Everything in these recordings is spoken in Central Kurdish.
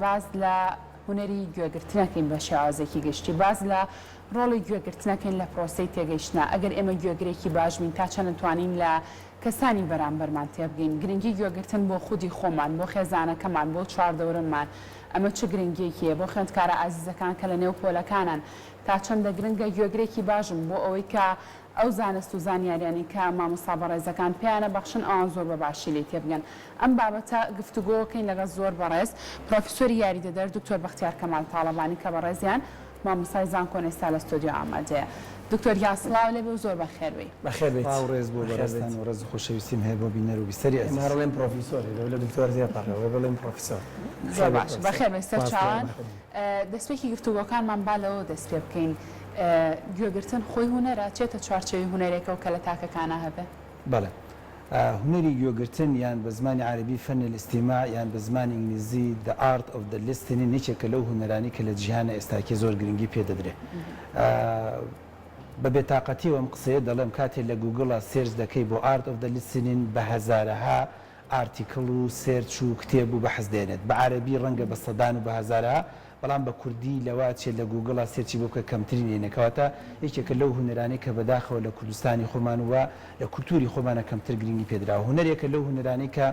باس لە هونەری گوێگرتنەکەین بە شێوازێکی گشتی باس لە ڕۆڵی گوێگرتنەکەین لە پرۆسەی تێگەیشتنا ئەگەر ئێمە گوێگرێکی باش بین تا چەند توانین لە کەسانی بەرامبەرمان تێبگەین گرنگی گوێگرتن بۆ خودی خۆمان بۆ خێزانەکەمان بۆ چواردەورەمان ئەمە چ گرنگیەکی هەیە بۆ خوێندکارە ئازیزەکان کە لە نێو پۆلەکانن تا چەندە گرنگە گوێگرێکی باشم بۆ ئەوەی کە ئەو زانست و زانیاریانەی کە مامۆستا بەڕێزەکان پێیانە بەخشن ئەوان زۆر بە باشی لێی تێبگەن. ئەم بابەتە گفتوگۆکەین لەگەڵ زۆر بەڕێز پرۆفیسۆری یاریدەدەر دکتۆر بەختیار کەمال تاڵەبانی کە بەڕێزیان مامۆستای زانکۆن ئێستا لە ستۆدیۆ ئامادەیە. دکتۆر گیان سڵاو لێبێ و زۆر بەخێر بێی. بەخێر بێیت. سڵاو و ڕێز بۆ بەڕێزتان و ڕێز و خۆشەویستیم هەیە بۆ بینەر و بیسەری ئێمە ئەزیز. هەر ئەڵێن پرۆفیسۆر لەوە لە دکتۆر تێپەڕێ وە بڵێن پرۆفیسۆر. زۆر بەخێر بێی باش پرۆفیسۆر. بەخێر بێی سپاس سەرچاوان. بەخێر بێی. دەستپێکی گفتوگۆکانمان با لەوەوە دەست پێ بکەین. گوێگرتن خۆی هونەرە؟ چێتە چوارچێوەی هونەرێکەوە کە لە تاکەکانا هەبێ؟ بەڵێ. هونەری گوێگرتن یان بە زمانی عەرەبی فن الاستماع یان بە زمانی ئینگلیزی The Art of the Listening یەکێکە لەو هونەرانەی کە لە جیهانا ئێستاکێ زۆر گرنگی پێ دەدرێ. بە بێتاقەتیەوە ئەم قسەیە دەڵێم کاتێ لە گووگڵا search دەکەی بۆ Art of the Listening بە هەزارەها article و search و کتێب و بەحس دێنێت. بە عەرەبی ڕەنگە بە سەدان و بە هەزارەها بەڵام بە کوردی لەوە ئەچێت لە گووگڵا search ی بۆ بکە کەمترین ینە کەواتە یەکێکە لەو هونەرانەی کە بەداخەوە لە کوردستانی خۆمان و لە کولتوری خۆمانا کەمتر گرنگی پێدراوە هونەرێکە لەو هونەرانەی کە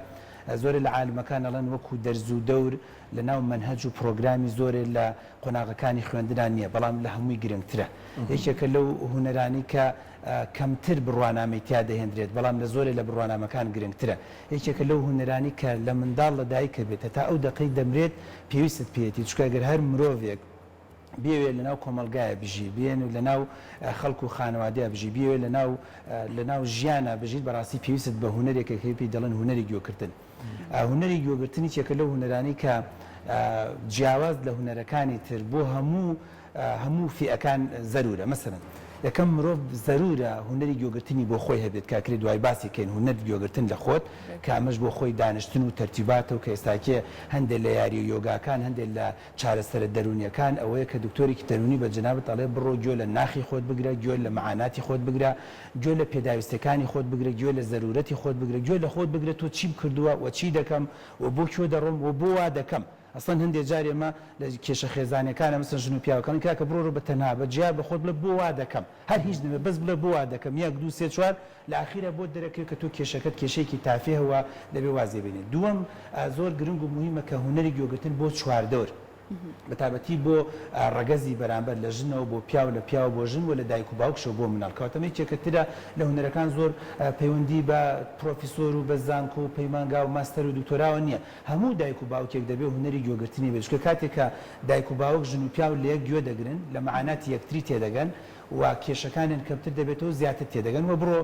زۆرێ لە عالمەکان ئەڵێن وەکو دەرز و دەور لە ناو مەنهەج و پرۆگرامی زۆرێ لە قۆناغەکانی خوێندنا نیە بەڵام لە هەمووی گرنگترە یەکێکە لەو هونەرانەی کە کەمتر بڕوانامەی تیا دەهێندرێت بەڵام لە زۆرێ لە بڕوانامەکان گرنگترە یەکێکە لەو هونەرانەی کە لە منداڵ لە دایکە بێت هەتا ئەو دەقەی دەمرێت پێویستت پێیەتی چونکە گەر هەر مرۆڤێک بیەوێت لەناو کۆمەڵگایە بژی بێن و لەناو خەڵک و خانەوادەیا بژی بیەوێت لەناو لەناو ژیانا بژیت بەڕاستی پێویستت بە هونەرێکە کە پێی دەڵێن هونەری گوێکردن هونەری گوێگرتن یەکێکە لەو هونەرانەی کە جیاواز لە هونەرەکانی تر بۆ هەموو هەموو فیئەکان زەرورە مەسەلەن یەکەم مرۆڤ زەرورە هونەری گوێگرتنی بۆ خۆی هەبێت کە ئەکرێ دوای باسی کەین هونەر گوێگرتن لە خۆت کە ئەمەش بۆ خۆی دانشتن و تەرتیباتە و کە ئێستاکێ هەندێ لە یاریە یۆگاکان هەندێ لە چارەسەرە دەرونیەکان ئەوەیە کە دکتۆرێکی دەرونی بە جەنابت ئەڵێ بڕۆ گوێ لە ناخی خۆت بگرە گوێ لە مەعاناتی خۆت بگرە گوێ لە پێداویستیەکانی خۆت بگرە گوێ لە زەرورەتی خۆت بگرە گوێ لە خۆت بگرە تۆ چیم کردووە و چی دەکەم و بۆ کوێ دەڕۆم و بۆ وا دەکەم ئەسڵەن هەندێ جار ئێمە لە کێشە خێزانیەکانا مەسەن ژن و پیاوەکان کاکە بڕۆرە بە تەنها بە جیا بە خۆت بڵێ بۆ وا دەکەم هەر هیچ نەبێ بەس بڵێ بۆ وا دەکەم یەک دوو سێ چوار لە ئاخیرا بۆت دەرەکەوێ کە تۆ کێشەکەت کێشەیەکی تافیه و دەبێ واز لێ بێنی دووەم زۆر گرنگ و موهیمە کە هونەری گوێگرتن بۆ چواردەور بە تایبەتی بۆ ڕەگەزی بەرامبەر لە ژنەوە بۆ پیاو لە پیاو بۆ ژن و لە دایک و باوکشەوە بۆ مناڵ کەواتە ئەمە یەکێکە ترە لە هونەرەکان زۆر پەیوەندی بە پرۆفیسۆر و بە زانکۆ و پەیمانگا و ماستەر و دکتۆراوە نیە هەموو دایک و باوکێک دەبێ هونەری گوێگرتنی هەبێت، چونکە کاتێک کە دایک و باوک ژن و پیاو لەیەک گوێ دەگرن لە مەعاناتی یەکتری تێدەگەن و کێشەکانیان کەمتر دەبێتەوە و زیاتر تێدەگەن و بڕۆ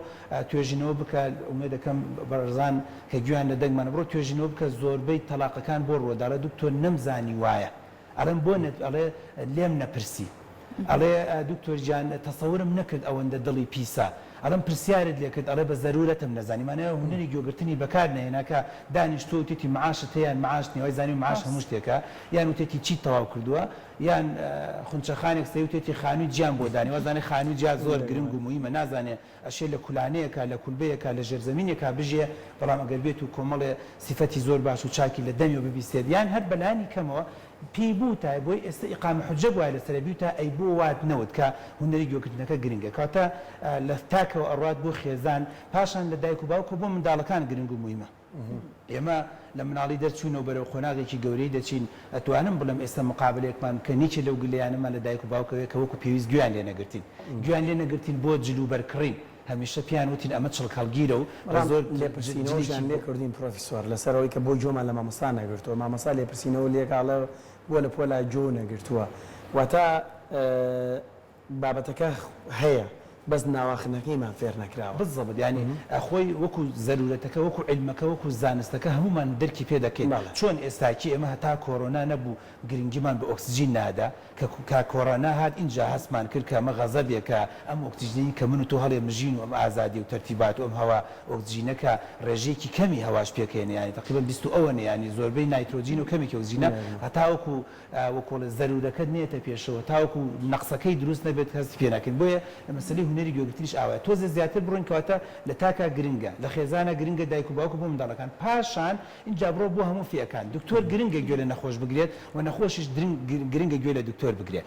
توێژینەوە بکە ئومێدەکەم بەڕێزان کە گوێیان لە دەنگمانە بڕۆ توێژینەوە بکە زۆربەی تەڵاقەکان بۆ ڕووەدا ئەڵێ دکتۆر نەمزانی وایە ئەڵێم بۆ نەت ئەڵێ لێم نەپرسی ئەڵێ دکتۆر گیان تەسەورم نەکرد ئەوەندە دڵی پیسە ئەڵێم پرسیارت لێ کرد ئەڵێ بە زەرورەتم نەزانی مانای هونەری گوێگرتنی بەکار نەهێنا کە دانیشتووە وتێتی معاشت هەیە یان معاشت نیە وای زانیوە معاش هەموو شتێکە یان وتێتی چیت تەواو کردووە یان خونچەخانێک سەی وتێتی خانووی جیام بۆ دانێ وازانێ خانووی جیا زۆر گرنگ و موهیمە نازانێ ئەشێ لە کولانەیەکا، لە کولبەیەکا، لە ژێرزەمینێکا بژیێ، بەڵام ئەگەر بێت و کۆمەڵێ سیفەتی زۆر باش و چاکی لە دەمیەوە ببیستێت، یان هەر بە لانی کەمەوە پێی بوتایە بۆی ئێستە ئیقامە حوججە بوایە لەسەرێ بیوتایە ئەی بۆ وات نەوت کە هونەری گوێگرتنەکە گرنگە. کەواتە لە تاکەوە ئەڕوات بۆ خێزان، پاشان لە دایک و باوکەوە بۆ منداڵەکان گرنگ و موهیمە. ئێمە لە مناڵی دەرچووینە و بەرەو قۆناغێکی گەورەیی دەچین، ئەتوانم بڵێم ئێستا مقابەلەیەکمان بکەن یەکێ لەو گلەیانەمان لە دایک و باوکەوەیە کە وەکو پێویست گوێیان لێ نەگرتین. گوێیان لێ نەگرتین بۆ جل و بەر کڕین، هەمیشە پێیان وتین ئەمە چڵک هەڵگیرە و بە بەڵام زۆر لێپرسینەوەشیان جلێکی لێ بۆ. کردین پرۆفیسۆر لەسەر ئەوەی کە بۆ گوێمان لە مامۆستا نەگرتووە، مامۆستا لێپرسینەوە لێکا ئەڵێ بۆ لە پۆلا گوێو نەگرتووە واتە بابەتەکە هەیە بەس ناواخنەکەیمان فێر نەکراوە. بالضبط یانی خۆی وەکو زەرورەتەکە وەکو عیلمەکە وەکو زانستەکە هەموومان دەرکی پێ دەکەین بەڵێ. چۆن ئێستاکی ئێمە هەتا کۆرۆنا نەبوو گرنگیمان بە ئۆکسجین نادا کە کە کۆرۆنا هات ئینجا هەستمان کرد کە ئەمە غەزەبێکە ئەم ئۆکسجینەی کە من و تۆ هەڵێ مژین و ئەم ئازادی و تەرتیبات و ئەم هەوا ئۆکسجینە کە ڕێژەیەکی کەمی هەواش پێکهێنێ یانی تەقریبەن 20 و ئەوەنە یانی زۆربەی نایترۆجین و کەمێکی ئۆکسجینە هەتاوەکو وەکۆڵێ زەرورەکەت نەیەتە پێشەوە تاوەکو نەقسەکەی دروست نەبێت هەستی پێ ناکەین بۆیە لە مەسەلەی. هونەری گوێگرتنیش ئاوایە تۆزێ زیاتر بڕۆین کەواتە لە تاکا گرنگە لە خێزانا گرنگە دایک و باوک و بۆ منداڵەکان پاشان ئینجا بڕۆ بۆ هەموو فیئەکان دکتۆر گرنگە گوێ لە نەخۆش بگرێت و نەخۆشیش درنگ گرنگە گوێ لە دکتۆر بگرێ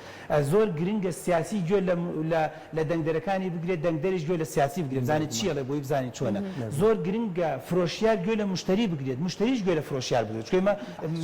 زۆر گرنگە سیاسی گوێ لە لە لە دەنگدەرەکانی بگرێت دەنگدەریش گوێ لە سیاسی بگرێت بزانێت چی ئەڵێ بۆی بزانین چۆنە زۆر گرنگە فرۆشیار گوێ لە مشتەری بگرێت مشتەریش گوێ لە فرۆشیار بگرێت چونکە ئێمە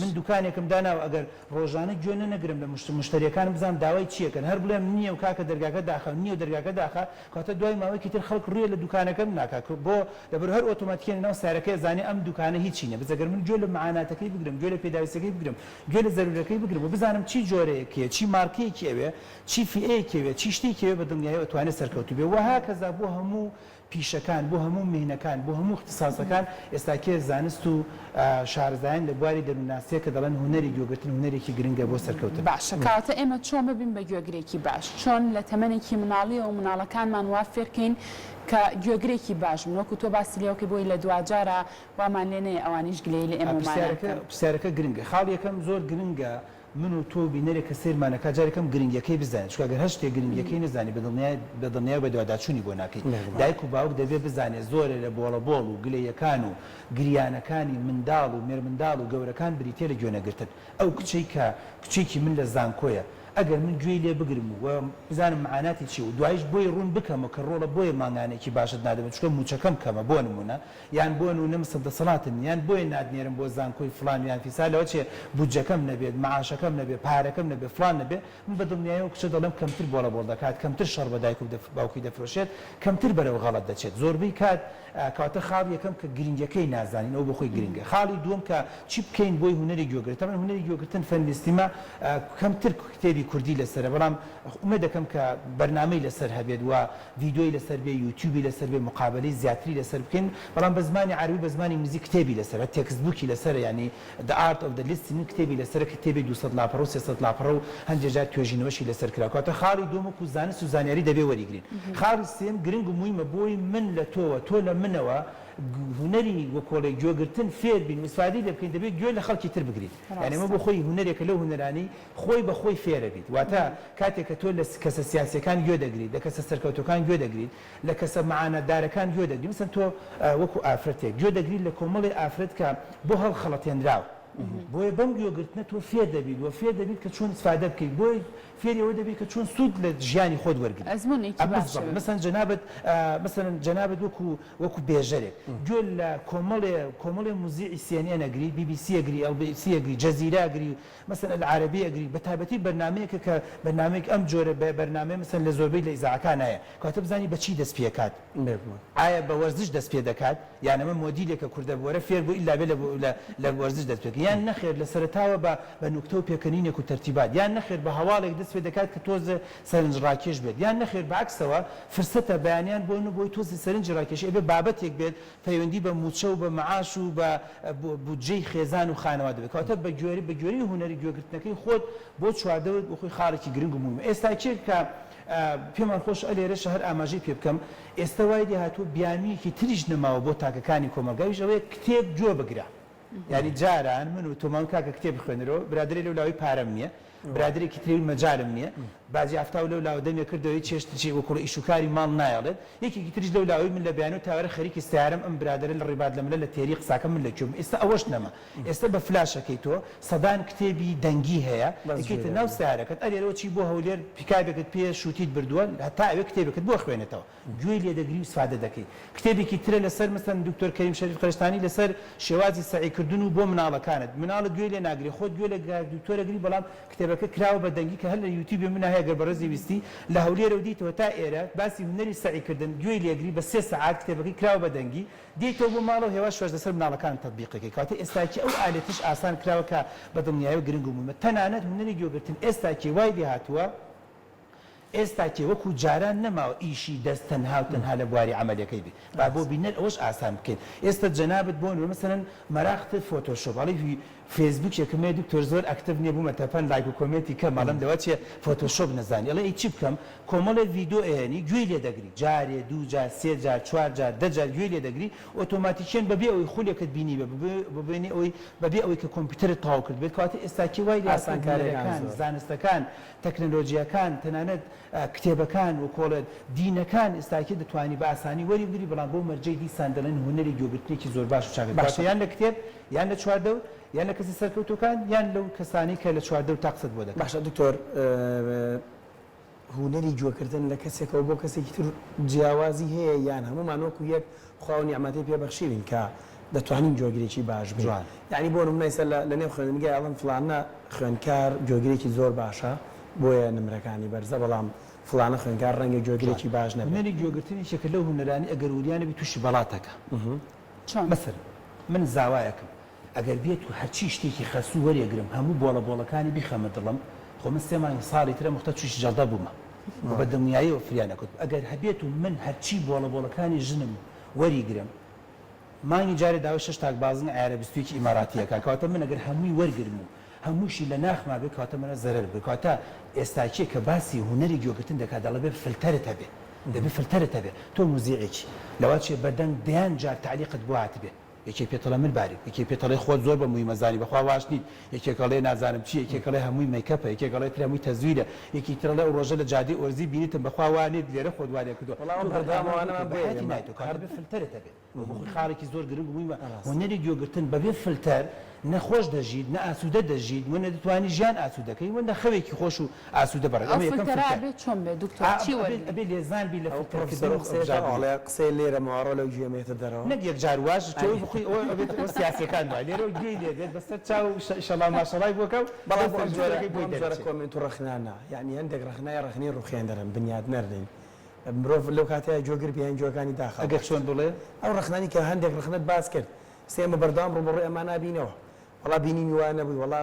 من دوکانێکم داناوە ئەگەر ڕۆژانە گوێ نەنەگرم لە مشتەریەکانم بزانم داوای چی ئەکەن هەر بڵێم نییە و کاکە دەرگاکە داخە نییە و دەرگاکە داخە کەواتە دوای ماوەیەکی تر خەڵک ڕووێ لە دوکانەکەم ناکا بۆ لەبەر هەر ئۆتۆماتیکیە لەناو سەیارەکەی ئەزانێ ئەم دوکانە هیچی نییە بەس ئەگەر من گوێ لە معاناتەکەی بگرم گوێ لە پێداویستیەکەی بگرم گوێ لە زەرورەکەی بگرم و بزانم چی جۆرەیەکیە چی مارکەیەکی ئەوێ چی فیئەیەکی ئەوێ چی شتێکی ئەوێ بە دڵنیایەوە ئەتوانێ سەرکەوتوو بێ وەهاکەزا بۆ هەموو پیشەکان، بۆ هەموو میهنەکان، بۆ هەموو ئیختیساسەکان، ئێستاکێ زانست و شارەزایان لە بواری دەروونناسییە کە دەڵێن هونەری گوێگرتن هونەرێکی گرنگە بۆ سەرکەوتن. باشە کەواتە ئێمە چۆن ببین بە گوێگرێکی باش؟ چۆن لە تەمەنێکی مناڵیەوە مناڵەکانمان وا فێرکەین کە گوێگرێکی باش بن وەکو تۆ باسی لێوە کەی بۆی لە دواجارا وامان لێ نەیە ئەوانیش گلەیی لە ئێمەومانە پرسیارەکە بکەن؟ پرسیارەکە گرنگە. خاڵی یەکەم زۆر گرنگە من و تۆ و بینەرێک کە سەیرمان ئەکات جارێک ئەم گرنگیەکەی بزانێت چونکە گەر هەر شتێک گرنگیەکەی نەزانی بە دڵنیایی بەدواداچوونی بۆ ناکەی دایک و باوک دەبێ بزانێت زۆرێ لە بۆڵە بۆڵ و گلەیەکان و گریانەکانی منداڵ و مێرمنداڵ و گەورەکان بریتیە لە گوێنەگرتن ئەو کچەی کە کچێکی من لە زانکۆیە ئەگەر من گوێی لێ بگرم و بزانم معاناتی چیە و دوایش بۆی ڕوون بکەمەوە کە ڕۆڵە بۆیە مانگانەیەکی باشت نادەمێ چونکە موچەکەم کەمە بۆ نمونە یان بۆ نونە مسڵ دەسەڵاتم نیە یان بۆیە ناتنێرم بۆ زانکۆی فڵان یان فیسار لەوەچێ بودجەکەم نەبێت معاشەکەم نەبێت پارەکەم نەبێت فڵان نەبێت من بە دڵنیایەوە کچە دەڵێم کەمتر بۆڵە بۆڵ دەکات کەمتر شەڕ بە دایک و باوکی دەفرۆشێت کەمتر بەرەو غەڵەت دەچێت زۆربەی کات کەواتە خاڵی یەکەم کە گرنگیەکەی نازانین ئەوە بۆ خۆی گرنگە خاڵی دووەم کە چی بکەین بۆی هونەری گوێگرتن تەبعەن هونەری گوێگرتن فەن الاستماع کەمتر کتێبی کوردی لەسەرە بەڵام ئومێد دەکەم کە بەرنامەی لەسەر هەبێت و ڤیدیۆی لەسەر بێ یوتیوبی لەسەر بێ مقابەلەی زیاتری لەسەر بکەین بەڵام بە زمانی عەرەبی بە زمانی ئینگلیزی کتێبی لەسەرە textbook ی لەسەرە یانی The Art of the Listening کتێبی لەسەرە کە کتێبی 200 لاپەڕە و 300 لاپەڕە و هەندێ جار توێژینەوەشی لەسەر کراوە کەواتە خاڵی دووەم وەکو زانست و زانیاری دەبێ وەریگرین خاڵی سێیەم گرنگ و مویمە بۆی من لە تۆوە تۆ لە منەوە هونەری وەکۆڵێ گوێگرتن فێر بین و ئیسفادەی لێ بکەین دەبێ گوێ لە خەڵکی تر بگرین یانی ئەمە بۆ خۆی هونەرێکە لەو هونەرانەی خۆی بە خۆی فێرەبیت واتە کاتێک کە تۆ لە کەسە سیاسیەکان گوێ دەگریت لە کەسە سەرکەوتوەکان گوێ دەگریت لە کەسە معاناتدارەکان گوێ دەگری مەسەن تۆ وەکو ئافرەتێک گوێ دەگریت لە کۆمەڵی ئافرەت کە بۆ هەڵخەڵەتێنراو بۆیە بەم گوێگرتنە تۆ فێر دەبیت وە فێر دەبیت کە چۆن ئیسفادە بکەیت بۆیە فێری ئەوە دەبیت کە چۆن سوود لە ژیانی خۆت وەرگری ئەزموونێکی باشە. مەسەن جەنابت مەسەن جەنابت وەکو وەکو بێژەرێک گوێ لە کۆمەڵێ کۆمەڵێ موزیعی سی ئێن ئێن ئەگری بی بی سی ئەگری ئێڵ بی سی ئەگری جەزیرە ئەگری مەسەلەن العربیە ئەگری بە تایبەتی بەرنامەیەکە کە بەرنامەیەک ئەم جۆرە بە بەرنامەیە مەسەلەن لە زۆربەی لە ئیزاعەکان هەیە کەواتە بزانی بە چی دەست پێکات بێگومان. ئایا بە وەرزش دەست پێ دەکات یان ئەمە مۆدیلێکە کوردە وەرە فێر بوو ئیلا بێ لە لە لە وەرزش دەست پێ یان نەخێر لە سەرەتاوە بە بە نوکتە و پێکەنینێک و تەرتیبات یان نەخێر بە هەواڵێک دەست پێ دەکات کە تۆزێ سەرنجڕاکێش بێت یان نەخێر بە عەکسەوە فرسەتە بەیانیان بۆ بۆی تۆزێ سەرنجی ڕاکێشی ئەبێ بابەتێک بێت پەیوەندی بە مووچە و بە معاش و بە بودجەی خێزان و خانەوادە بێت. کەواتە بە گوێرەی بە گوێرەی هونەری گوێگرتنەکەی خۆت بۆ چواردەورت بۆ خۆی خاڵێکی گرنگ و موهیمە. ئێستا کێ کە پێمان خۆشە لێرەشە هەر ئاماژەی پێ بکەم، ئێستا وای لێهاتووە بیانوویەکی تریش نەماوە بۆ تاکەکانی کۆمەڵگا ئەویش ئەوەیە کتێب گوێ بگرە. یانی جاران من و تۆمان کاکە کتێب بخوێنەرەوە، برادەرێ لەو لاوەی پارەم نییە، برادەرێکی تری مەجالم نییە، باجی ئافتاو لەو لاوە دەمێ کردەوە هیچ چێشت چی وەکوڵ ئیش و کاری ماڵ نایەڵێت، یەکێکی تریش لەو لاوەی من لە بەیانەوە تا ئێوارە خەریکی سەیارەم ئەم برادەرە لە ڕیبات لە ملە لە تێری قساکەم من لە کوێ بووم ئێستا ئەوەش نەما ئێستا بە فلاشەکەی تۆ سەدان کتێبی دەنگی هەیە بەس ئەکەیتە گوێ ناو دەگری. سەیارەکەت ئەلێرەوە چی بۆ هەولێر پیکابێکت پێ شوتیت بردووە هەتا ئەوێ کتێبێکت بۆ ئەخوێنێتەوە گوێی لێ دەگری و ئیسفادە دەکەی. کتێبێکی ترە لەسەر مەسەلەن دکتۆر کەریم شەریف قەرشتانی لەسەر شێوازی سەعی کردن و بۆ مناڵەکانت. مناڵت گوێی لێ ناگرێ خۆت گوێ لە دکتۆر ئەگری بەڵام کتێبەکە کراوە بە دەنگی کە هەر لە یوتیوبی منا هەیە گەر بەڕێزی ویستی لە هەولێرەوە دیتەوە تا ئێرە باسی هونەری سەعی کردن گوێی لێگری بە سێ سەعات کتێبەکەی کراوە بە دەنگی دێیتەوە بۆ ماڵەوە هێواش هێواش لەسەر مناڵەکانت تەتبیقەکەی کەواتە ئێستاکی ئەو ئالێتەش ئاسان کراوە کە بە دڵنیایەوە گرنگ و موهیمە تەنانەت هونەری گوێگرتن ئێستاکی وای لێهاتووە ئێستا کێ وەکو جاران نەماوە ئیشی دەست تەنها و تەنها لە بواری عەمەلیەکەی بێ با بۆ بینەر ئەوەش ئاسان بکەین ئێستا جەنابت بۆ نمونە مەسەلەن مەراقتت فۆتۆشۆپ ئەڵێی. فەیسبوکێکم هەیە دکتۆر زۆر active نیە بومەتە پەند لایک و comment ی کەم ئەڵێم لەوە چێ فۆتۆشۆپ نەزانی ئەڵێ ئەی چی بکەم کۆمەڵێ ڤیدۆ ئەیەنی گوێی لێ دەگری جارێ دوو جار سێ جار چوار جار دە جار گوێی لێ دەگری ئۆتۆماتیکیەن بەبێ ئەوەی خولێکت بینیبێ بەبێ ئەوەی بەبێ ئەوەی کە کۆمپیوتەرت تەواو کردبێت کەواتە ئێستاکێ وای لێهاتوە ئاسانکاریەکان هونەرەکان زۆرن. زانستەکان تەکنەلۆجیاکان تەنانەت کتێبەکان و کۆڵێت دینەکان ئێستاکێ دەتوانی بە ئاسانی وەری بگری بەڵام بەو مەرجەی دیسان دەڵێن هونەری گوێگرتنێکی زۆر باش و چاک باشە. کەواتە یان لە کتێب یان لە چواردەور یان لە کەسە سەرکەوتووەکان یان لەو کەسانەی کە لە چواردەور تا قسەت بۆ دەکەن. باشە دکتۆر هونەری گوێکردن لە کەسێکەوە بۆ کەسێکی تر جیاوازی هەیە یان هەموومان وەکو یەک خوا ئەو نیعمەتەی پێ بەخشیوین کە دەتوانین گوێگرێکی باش بین جوان. یانی بۆ نمونە ئیستا لە نێو خوێندنگای ئەڵێن فڵانە خوێندکار گوێگرێکی زۆر باشە بۆیە نمرەکانی بەرزە بەڵام فڵانە خوێندکار ڕەنگە جوان. گوێگرێکی باش نەبێ. هونەری گوێگرتن یەکێکە لەو هونەرانەی ئەگەر وریا نەبی تووشی بەڵاتەکە. چۆن؟ مەسەلەن من زاوایەکم ئەگەر بێت و هەرچی شتێکی خەسوو وەرێگرم هەموو بۆڵە بۆڵەکانی بیخەمە دڵم خۆ من سێ مانگی ساڵی ترە موختە تووشی جەڵدە بوومە و بە دڵنیاییەوە فریا نەکەوتم ئەگەر هەبێت و من هەرچی بۆڵە بۆڵەکانی ژنم وەریگرم مانگی جارێ داوای شەش تاک بازنە عەیارە 21 ئیماراتی ئەکا کەواتە من ئەگەر هەمووی وەرگرم و هەمووشی لە ناخما بێ کەواتە منە زەرەر بکەم کەواتە ئێستا کێ کە باسی هونەری گوێگرتن دەکا دەڵێ بێ فلتەرت هەبێ دەبێ فلتەرت هەبێ تۆ موزیعێکی لەوەچێ بە دەنگ دەیان جار تەعلیقت بۆ هاتبێ یەکێک پێت ئەڵێ مل باریک یەکێک پێت ئەڵێ خۆت زۆر بە موهیمە زانی بەخوا واش نیت یەکێک ئەڵێ نازانم چی یەکێک ئەڵێ هەمووی مەیکەپە یەکێک ئەڵێ تر هەمووی تەزویرە یەکی تر ئەڵێ ئەو ڕۆژە لە جادەی ئۆرزی بینیتم بەخوا وا نیت لێرە خۆت وا لێ کردووە وەڵا تۆ ئەم بەردەوام بەردەوام ئەوانە ئەوانەمان بکەی بە بۆیە حەیاتی ئێمە نایەتەوە کەواتە هەر بێ فلتەرت هەبێ ئەوە بۆ خۆی خاڵێکی زۆر گرنگ و موهیمە ڕاستە. هونەری گوێگرتن بەبێ فلتەر نە خۆش دەژیت نە ئاسوودە دەژیت و نە دەتوانی ژیان ئاسوودەکەی و نە خەوێکی خۆش و ئاسوودە بەڕێ ئەو ئەمە یەکەم فلتەرە فلتەر ئەبێ چۆن بێ دکتۆر ئا چی ئەبێ وەرگرین؟ ئەبێ لێزان بی لە ئەو فلتەرکردن پڕۆفیسۆرە و قسەیە تەواو هەڵبژاردنی. ئەڵێ قسەی لێرە ماوە لەو گوێ مێتە دەرەوە. نەک یەکجار واش تۆ ئەی. بخۆی ئەوە ئەبێت ئەوە سیاسیەکان وایە لێرەوە گوێی لێ بێت بەسەر چاو و ئیشەڵا ماشەڵای بۆ کە و بەڵام لەو بۆ سەر ئەم جۆرە ژوورەکەی بۆ بۆی ئەم جۆرە دەرچێ. comment و ڕەخنانە یانی هەندێک ڕەخنە هەیە ڕەخنەی ڕوخێنەرن بنیاتنەر نین مرۆڤ لەو کاتەیا گوێگر بێ یان گوێکانی داخا ئەگەر باشترە چۆن بڵێ؟ ئەو ڕەخنانەی کە هەندێک ڕەخنەت باس کرد ئێستا ئێمە بەردەوام ڕووبەڕووی ئەمانە بینەوە وەڵا بینینی وا نەبووی وەڵا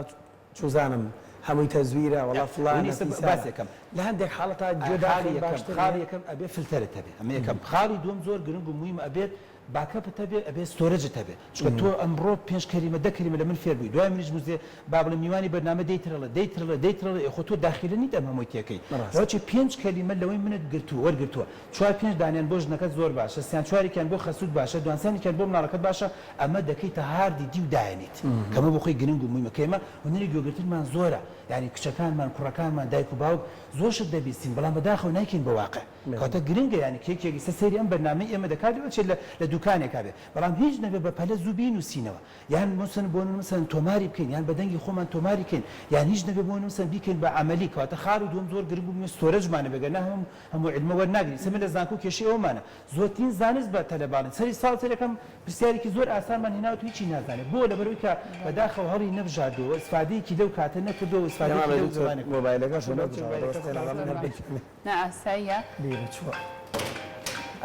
چوزانم هەمووی تەزویرە وەڵا فڵانە ئەونی سە فیسارە باسێکەم لە هەندێک حاڵەتا گوێ خاڵی داخەی یەکەم باشتر خاڵی نیە؟ یەکەم ئەبێ فلتەرت هەبێ ئەمە یەکەم خاڵی دووەم زۆر گرنگ و موهیمە ئەبێت backup ت هەبێ ئەبێ storage ت هەبێ چونکە تۆ ئەمڕۆ پێنج کەلیمە دە کەلیمە لە من فێر بووی دوای منیش مزێ با بڵێم میوانی بەرنامە دەی ترڵێ دەی ترڵێ دەی ترڵێ ئێ خۆ تۆ داخیلە نیت ئەم هەمووی تێکەی ڕاستە. لەوەچێ پێنج کەلیمە لەوەی منت گرتووە وەرگرتووە چوار پێنج دانەیان بۆ ژنەکەت زۆر باشە سیان چوارێکیان بۆ خەسووت باشە دوانسیانێکیان بۆ مناڵەکەت باشە ئەمە دەکەیتە هاردی دی و دایەنیت کەمە بۆ خۆی گرنگ و موهیمە کە ئێمە هونەری گوێگرتنمان زۆرە یانی کچەکانمان کوڕەکانمان دایک و باوک زۆر شت دەبیستین بەڵام بەداخەوە نایکەین بە واقع کەواتە گرنگە یانی کە یەکێک ئیستا سەیری ئەم بەرنامەی ئێمە دەکات لەوەچێت لە لە دوکانێکا بێ بەڵام هیچ نەبێ بە پەلە زوو بینوسینەوە یان مەسەن بۆ نمونە مەسەن تۆماری بکەین یان بە دەنگی خۆمان تۆماری کەین یان هیچ نەبێ بۆ نمونە مەسەن بیکەین بە عەمەلی کەواتە خاڵی دووەم زۆر گرنگ و storage مان هەبێ گەر نا هەموو هەموو عیلمە وەرناگرین ئیستا من لە زانکۆ کێشەی ئەوەمانە زۆرترین زانست بە تەلەباڵین سەری ساڵ سەرەکەم پرسیارێکی زۆر ئاسانمان هێناوە تۆ هیچی نازانێ بۆ لەبەرئەوەی کە بەداخەوە هەڵی نەبژاردووە ئیسفادەیەکی لەو کاتە نەکردووە و ئیسفادەیەکی جەنابی لەو دکتۆر زمانە مۆبایلەکەشم نەکردووە نەبژاردەوە مۆبایلەکەت ستێنە ڕاستە من هەر بیکەمێ. نا ئاساییە. بیرت چووە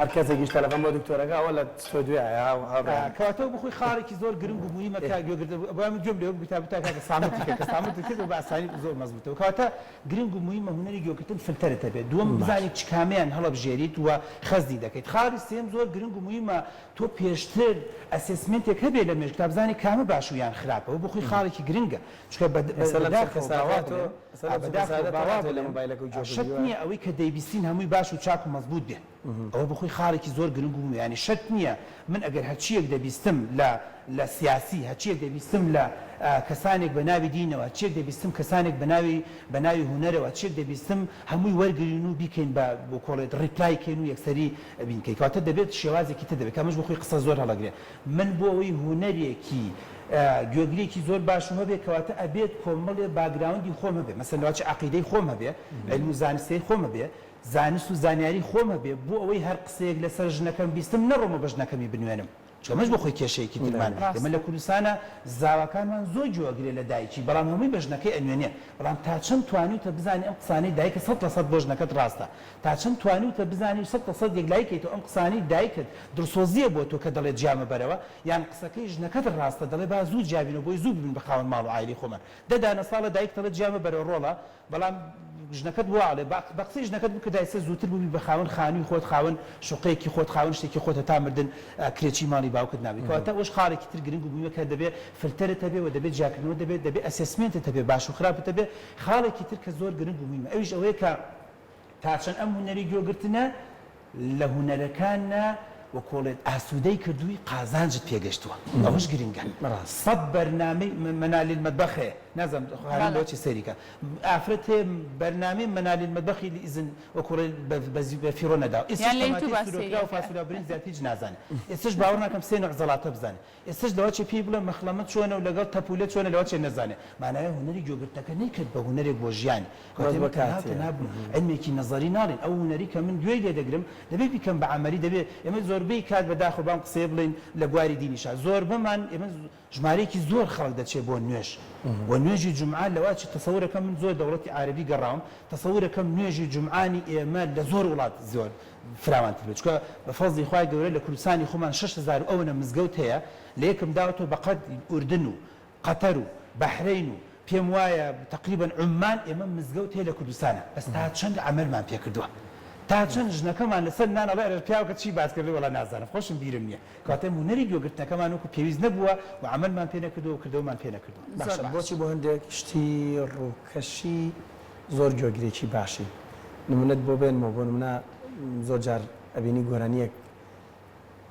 هەر کەسێکیش تەلەفۆن بۆ دکتۆرەکە ئەوە لە ستۆدیۆیە هاوڕێیان. کەواتە ئەو بۆخۆی خاڵێکی زۆر گرنگ و موهیمە کە گوێگرتن بۆیە من گوێم لێوە بوو تا بتا کاکە سامتی کرد کە سامتت کرد بە ئاسانی زۆر مەزبووتەوە کەواتە گرنگ و موهیمە هونەری گوێگرتن فلتەرت هەبێت دووەم بزانی چ کامەیان هەڵەبژێریت و خەزنی دەکەیت خاڵی سێیەم زۆر گرنگ و موهیمە تۆ پێشتر assessment ێک هەبێ لە مێشک تا بزانی کامە باش و یان خراپە ئەوە بۆ خۆی خاڵێکی گرنگە چونکە بە ئێستا لەم بەداخەوە چرکە با وا ساتەیا تۆ بڵێم ئێستا لەم چرکە بەداخەوە ساتە با تۆ وا ناتەوێ لە بڵێم مۆبایلەکەو گوێ شەرت بگری وایە؟ نییە ئەوەی کە دەیبیستین هەمووی باش و چاک و مەزبووت بێ ئەوە بۆ خۆی خاڵێکی زۆر گرنگ و موهیمە یانی شەرت نییە من ئەگەر هەرچییەک دەبیستم لە لە سیاسی هەرچییەک دەبیستم لە کەسانێک بە ناوی دینەوە هەرچییەک دەبیستم کەسانێک بە ناوی بە ناوی هونەرەوە هەرچییەک دەبیستم هەمووی وەرگرین و بیکەین بە بۆ کۆڵێت reply کەین و یەکسەری بینکەی کەواتە دەبێت شێوازێکی تر دەبێت کە ئەمەش بۆ خۆی قسە زۆر هەڵەگرێ من بۆ ئەوەی هونەرێکی گوێگرێکی زۆر باشم هەبێ کەواتە ئەبێت کۆمەڵێ background ی خۆم هەبێ مەسەلەن لەواچ عەقیدەی خۆم هەبێ عیلم و زانستەی خۆم هەبێ زانست و زانیاری خۆم هەبێ بۆ ئەوەی هەر قسەیەک لەسەر ژنەکەم بیستم نەڕۆمە بە ژنەکەمی بنوێنم چونکە ئەمەش بۆ خۆی کێشەیەکی ترمان ئێمە لە ڕاستە. کوردستانا زاواکانمان زۆر گوێ ئەگرێ لە دایکی بەڵام هەمووی بە ژنەکەی ئەنوێنێ بەڵام تا چەند توانیوتە بزانی ئەم قسانەی دایکت 100% بۆ ژنەکەت ڕاستە تا چەند توانیوتە بزانی و 100% یەکلایی کەیتەوە ئەم قسانەی دایکت دڵسۆزییە بۆ تۆ کە دەڵێت جیا مەبەرەوە یان قسەکەی ژنەکەت ڕاستە دەڵێ با زوو جیا بینەوە بۆی زوو ببین بە خاوەن ماڵ و عایلەی خۆمان دە دانە ساڵە دایکت ئەڵێ جیا مەبەرەوە ڕۆڵە بەڵام ژنەکەت وا ئەڵێ بە قسەی ژنەکەت بکردایە ئێستا زووتر بووبی بە خاوەن خانووی خۆت خاوەن شوقەیەکی خۆت خاوەن شتێکی خۆت هەتا مردن کرێچی ماڵی باوکت نابی کەواتە ئەوەش خاڵێکی تر گرنگ و موهیمە کە دەبێ فلتەرت هەبێ و دەبێ جیاکردنەوەت هەبێ دەبێ assessment ت هەبێ باش و خراپت هەبێ خاڵێکی تر کە زۆر گرنگ و موهیمە ئەویش ئەوەیە کە تا چەند ئەم هونەری گوێگرتنە لە هونەرەکانە وەکۆڵێت ئاسوودەی کردووی قازانجت پێگەشتووە ئەوەش گرنگە سەد بەرنامەی منالی المطبخ هەیە نازانم خانم بۆچی سەیری کە ئافرەت هەیە بەرنامەی منالی المطبخی ئیزن وەکۆڵێ بە فیڕۆ نەداوە ئێستاش تەماتەی سورۆکراو و فاسۆلیا و برنج زیاتر هیچ نازانێ ئێستاش باوەڕ ناکەم سێ نوع زەڵاتە بزانێ ئێستەش لەوەچێ پێی بڵێ مەخلەمە چۆنە و لەگەڵ تەپولە چۆنە لەوەچێ نەزانێ. مانایە هونەری گوێگرتنەکە نەیکرد بە هونەرێک بۆ ژیانی. کەواتە ئێمە تەنها و تەنها عیلمێکی نەزەری ناڵێین. ئەو هونەری کە من گوێی لێ دەگرم دەبێ بیکەم بە عەمەلی دەبێ ئێمە زۆربەی کات بە داخەوە بام قسەیە بڵێین لە بواری دینیشا زۆربەمان ئێمە ژمارەیەکی زۆر خەڵک دەچێ بۆ نوێژ و نوێژی جومعە لەوەچێ تەسەورەکەم من زۆر دەوڵەتی عارەبی گەڕاوم تەسەورەکەم نوێژی جومعانی ئێمە لە زۆر وڵات زۆر فراوانتر بێت چونکە بە فەزڵی خوای گەورە لە کوردستانی خۆمان 6000 و ئەوەنە مزگەوت هەیە لە یەکم داوەتەوە بە قەد ئوردن و قەتەر و بەحرەین و پێم وایە تەقریبەن عوممان ئێمە مزگەوت هەیە لە کوردستانا بەس تا چەند عەمەلمان پێ کردووە تا چەند ژنەکەمان لەسەر نان ئەڵێ ئەرێ پیاوەکە چی باس کرد وەڵا نازانم خۆشم بیرم نییە کەواتە هونەری گوێگرتنەکەمان وەکو پێویست نەبووە و عەمەلمان پێ نەکردووە و کردەوەمان پێ نەکردووە. زۆر باشە باش. بۆچی بۆ هەندێک شتی ڕووکەشی زۆر گوێگرێکی باشی نمونەت بۆ بێنمەوە بۆ نمونە زۆر جار ئەبینی گۆرانیەک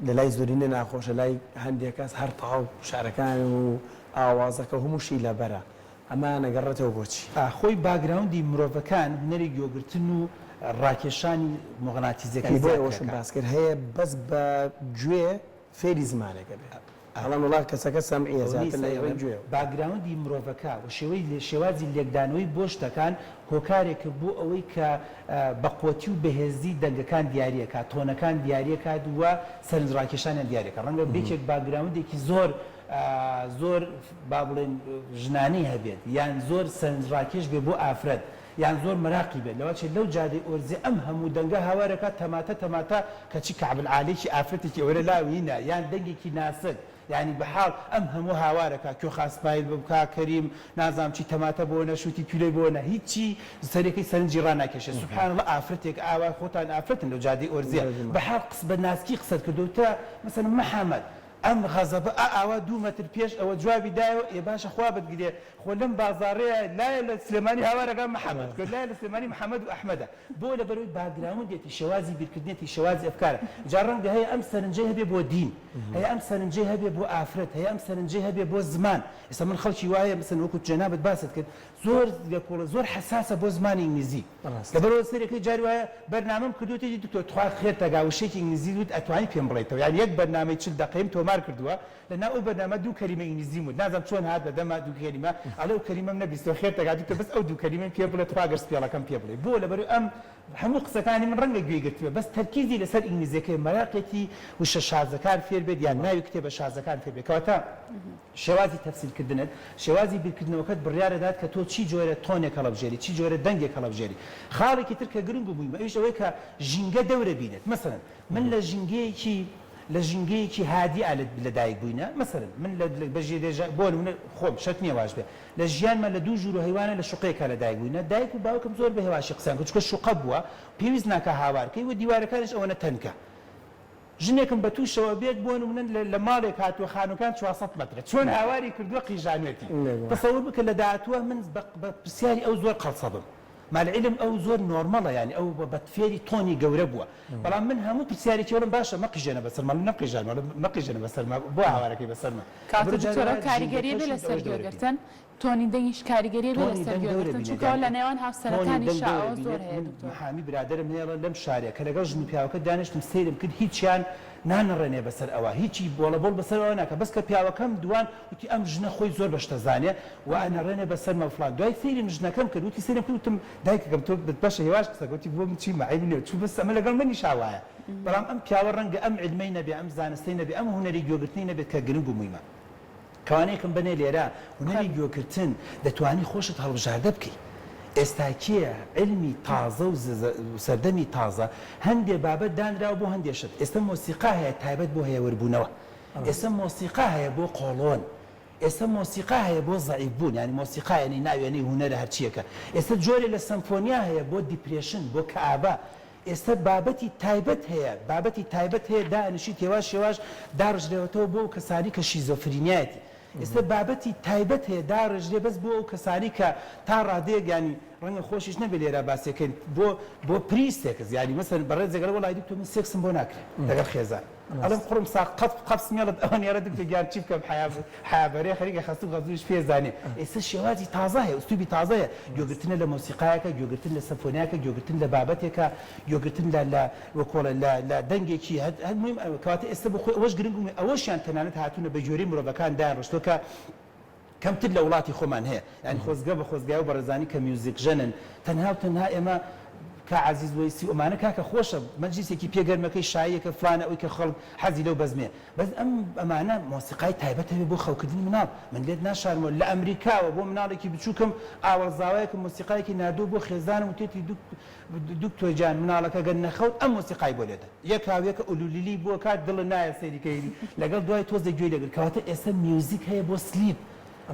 لە لای زۆرینە ناخۆشە لای هەندێک کەس هەر تەواو شعرەکان و ئاوازەکە و هەمووشی لەبەرە ئەمە نەگەڕێتەوە بۆچی؟ خۆی background ی مرۆڤەکان هونەری گوێگرتن و ڕاکێشانی موغناتیزەکەی یانی بۆیە زیاتر ئەوەشم ئەکا. باس کرد هەیە بەس بە گوێ فێری زمانێک ئەبێ. ئەڵێم وەڵا کەسەکە سەمعیە ئەوە زیاتر نیسە لە ڕێی ئەڵێم گوێوە. background ی مرۆڤەکە و شێوەی شێوازی لێکدانەوەی بۆ شتەکان هۆکارێکە بۆ ئەوەی کە بە قوتی و بەهێزی دەنگەکان دیاریەکات tone ەکان دیاریەکات و سەرنجڕاکێشانیان دیاریەکات ڕەنگە یەکێک background ێکی زۆر زۆر با بڵێین ژنانەی هەبێت یان زۆر سەرنجڕاکێش بێت بۆ ئافرەت یان زۆر مەراقی بێت لەوەچێ لەو جادەی ئۆرزێ ئەم هەموو دەنگە هاوارەکات تەماتە تەماتە کەچی کەعب العالێکی ئافرەتێکی ئەوەرە لاوی نا یان دەنگێکی ناسک یانی بەحاڵ ئەم هەموو هاوارەکا کوێخا سمایل بم کاک کەریم نازانم چی تەماتە بۆ نە شوتی پیلەی بۆ نە هیچی سەرەکەی سەرنجی ڕاناکێشێ سبحان اللە ئافرەتێک ئاوا خۆتان ئافرەتن لەو جادەی ئۆرزێ بەحاڵ قس بە ناسکی قسەت کردو تە مەسەلەن محمد ئەم غەزەبە ئا ئاوا دوو مەتر پێش ئەوە جوابی دایەوە ئێ باشە خوا بتگرێ خۆ لەم بازاڕەیە لایە لە سلێمانی هاوارەکان محەمەد کە لایە لە سلێمانی محەمەد و ئەحمەدە بۆ لەبەرئەوەی background ێتی شێوازی بیرکردنێتی شێوازی ئەفکارە جا ڕەنگە هەیە ئەم سەرنجەی هەبێ بۆ دین هەیە ئەم سەرنجەی هەبێ بۆ ئافرەت هەیە ئەم سەرنجەی هەبێ بۆ زمان ئێستا من خەڵکی وایە مەسەلەن وەکو جەنابت باست کرد زۆر لەکۆڵە زۆر حەساسە بۆ زمانی ئینگلیزی لەبەرئەوە سەیرەکەی جاری وایە بەرنامەم کردووە تێتی دکتۆر تخوا خێرتەگا وشەیەکی ئینگلیزیت وت ئەتوانی پێم بڵێیتەوە یانی یەک بەرنامەی 40 دەقەیم تۆمار کردووە لەناو ئەو بەرنامە دوو کەلیمە ئینگلیزیم وت نازانم چۆن هات بە دەما دوو کەلیمە ئەڵێ ئەو کەلیمەم نەبیستووە خێرتەگا دکتۆر بەس ئەو دوو کەلیمەم پێ بڵێ تخوا گەر spell ەکەم پێ بڵێی بۆ لەبەرئەوەی ئەم هەموو قسەکانی من ڕەنگە گوێی گرتبێ بەس تەرکیزی لەسەر ئینگلیزیەکەی مەراقێتی وشە شازەکان فێر بێت یان ناوی کتێبە شازەکان فێر بێت کەواتە شێوازی تەفسیرکردنت، شێوازی بیرکردنەوەکەت بڕیار دەدات کە تۆ چی جۆرە tone ێک هەڵەبژێری، چی جۆرە دەنگێک هەڵەبژێری. خاڵێکی تر کە گرنگ و موهیمە ئەویش ئەوەیە کە ژینگە دەورە بینێت. مەسەلەن من لە ژینگەیەکی لە ژینگەیەکی هادیئا لە دایک بووینە، مەسەلەن من لە بە ژێرێژە بۆ نموونە خۆم شەرت نییە واش بێ لە ژیانما لە دوو ژوور و هەیوانە لە شوقەیەکا لە دایک بووینە، دایک و باوکم زۆر بە هێواشی قسەیان کرد چونکە شوقە بووە پێویست ناکا هاوار کەی و دیوارەکانیش ئەوەنە تەنکە. ژنێکم بە تووشەوە بێت بۆ نمونە لە ماڵێک هاتووە خانووکان 400 مەترە چۆن هاواری کردووە قیژانوێتی تەسەور بکە لە داهاتووە من بە پرسیاری ئەو زۆر قەڵسە بم مع العلم ئەو زۆر normal ە یانی ئەو بە فێری tone ی گەورە بووە بەڵام من هەموو پرسیارێکی وەڵم باشە مەقیژێنە بەسەرما من نەمقیژانوە مەقیژێنە بەسەرما بۆ هاوارەکەی بەسەرما کاکە دکتۆر ئەو کاریگەریە بێ لەسەر گوێگرتن tone ی دەنگیش کاریگەری بێ tone ی لەسەر دەنگ دەورە گوێگرتن بینێت چونکە ئەوە یانی لە نێوان tone ی دەنگ هاوسەرەکانیشا دەورە ئەوە زۆر بینێت هەیە من دکتۆر. محامی برادەرم هەیە ئەڵێ لەم شارە کە لەگەڵ ژن و پیاوەکە دانیشتم سەیرم کرد هیچیان نانەڕێنێ بەسەر ئەوە هیچی بۆڵە بۆڵ بەسەر ئەوە ناکا بەس کە پیاوەکەم دوان وتی ئەم ژنە خۆی زۆر بە شتە زانێ و ئەنەڕێنێ بەسەرمە فڵان دوای سەیرم ژنەکەم کرد وتی سەیرم کرد وتم دایکەکەم تۆ باشە هێواش قسە کە وتی بۆ من چیمە عەیب نیە چوو بەس ئەمە لەگەڵ منیشا وایە بەڵام ئەم پیاوە ڕەنگە ئەم عیلمەی نەبێ ئەم زانستەی نەبێ ئەم هونەری گوێگرتنەی نەبێت کە گرنگ و موهیمە. کەوانەیەکم بنێ لێرە هونەری گوێکرتن دەتوانی خۆشت هەڵبژاردە بکەی ئێستاکێ عیلمی تازە و سەردەمی تازە هەندێ بابەت دانراوە بۆ هەندێ شت ئێستا مۆسیقا هەیە تایبەت بۆ هێوربوونەوە ئێستا مۆسیقا هەیە بۆ قۆڵۆن. ئێستا مۆسیقا هەیە بۆ زەعیف بوون یانی مۆسیقا یانی ناوێنەی هونەرە هەرچیەکە ئێستا جۆرێ لە سەمفۆنیا هەیە بۆ depression بۆ کەئابە ئێستا بابەتی تایبەت هەیە بابەتی تایبەت هەیە دانیشیت هێواش هێواش داڕژرێوەتەوە بۆ ئەو کەسانی کە شیزۆفرینیایەتی ئێستا بابەتی تایبەت هەیە داڕێژرێ بەس بۆ ئەو کەسانی کە تا ڕادەیەک یانی ڕەنگە خۆشیش نەبێ لێرە باسێکەین بۆ بۆ pre sex یانی مەسەلەن بەڕێزێک ئەڵێ وەڵای دکتۆر من سێکسم بۆ ناکرێ لەگەڵ خێزان ئەڵێم قوڕم ساغ قەپ قەپس مێڵت ئەوە نیە دکتۆر گیان چی بکەم حەیا حەیا بەرێ خەریکە خەستوو خەزووریش پێ زانێ ئێستا شێوازی تازە هەیە ئوسلوبی تازە هەیە گوێگرتنە لە مۆسیقایەکە گوێگرتن لە سەمفۆنیاکە گوێگرتن لە بابەتێکە گوێگرتن لە لە وەکۆڵێ لە لە دەنگێکی هەر هەر مهم کەواتە ئێستا بۆ خۆی ئەوەش گرنگ و ئەوەشیان تەنانەت هاتوونە بە گوێرەی مرۆڤەکان دایانڕشتووە کە کەمتر لە وڵاتی خۆمان هەیە یانی خۆزگە بە خۆزگای و بەڕێزانی کە میوزیک ژەنن تەنها و تەنها ئێمە کا عەزیز وەیسی و ئەمانە کاکە خۆشە مەجلیسێکی پێ گەرمەکەی شاییەکە فلانە ئەوی کە خەڵک حەزی لەو بەزمەیە بەس ئەم ئەمانە مۆسیقای تایبەت هەبێ بۆ خەوکردنی مناڵ من لێت ناشارمەوە لە ئەمریکاوە بۆ مناڵێکی بچووکم ئاوەڵزاوایەکم مۆسیقایەکی ناردووە بۆ خێزانم وتێتی دوک دکتۆر گیان مناڵەکە گەر نەخەوت ئەم مۆسیقای بۆ لێدە یەکاویەکە ئولولیلی بۆ کات دڵت نایە سەیری کەی لەگەڵ دوای تۆزێک گوێی لێگر کەواتە ئێستا میوزیک هەیە بۆ sleep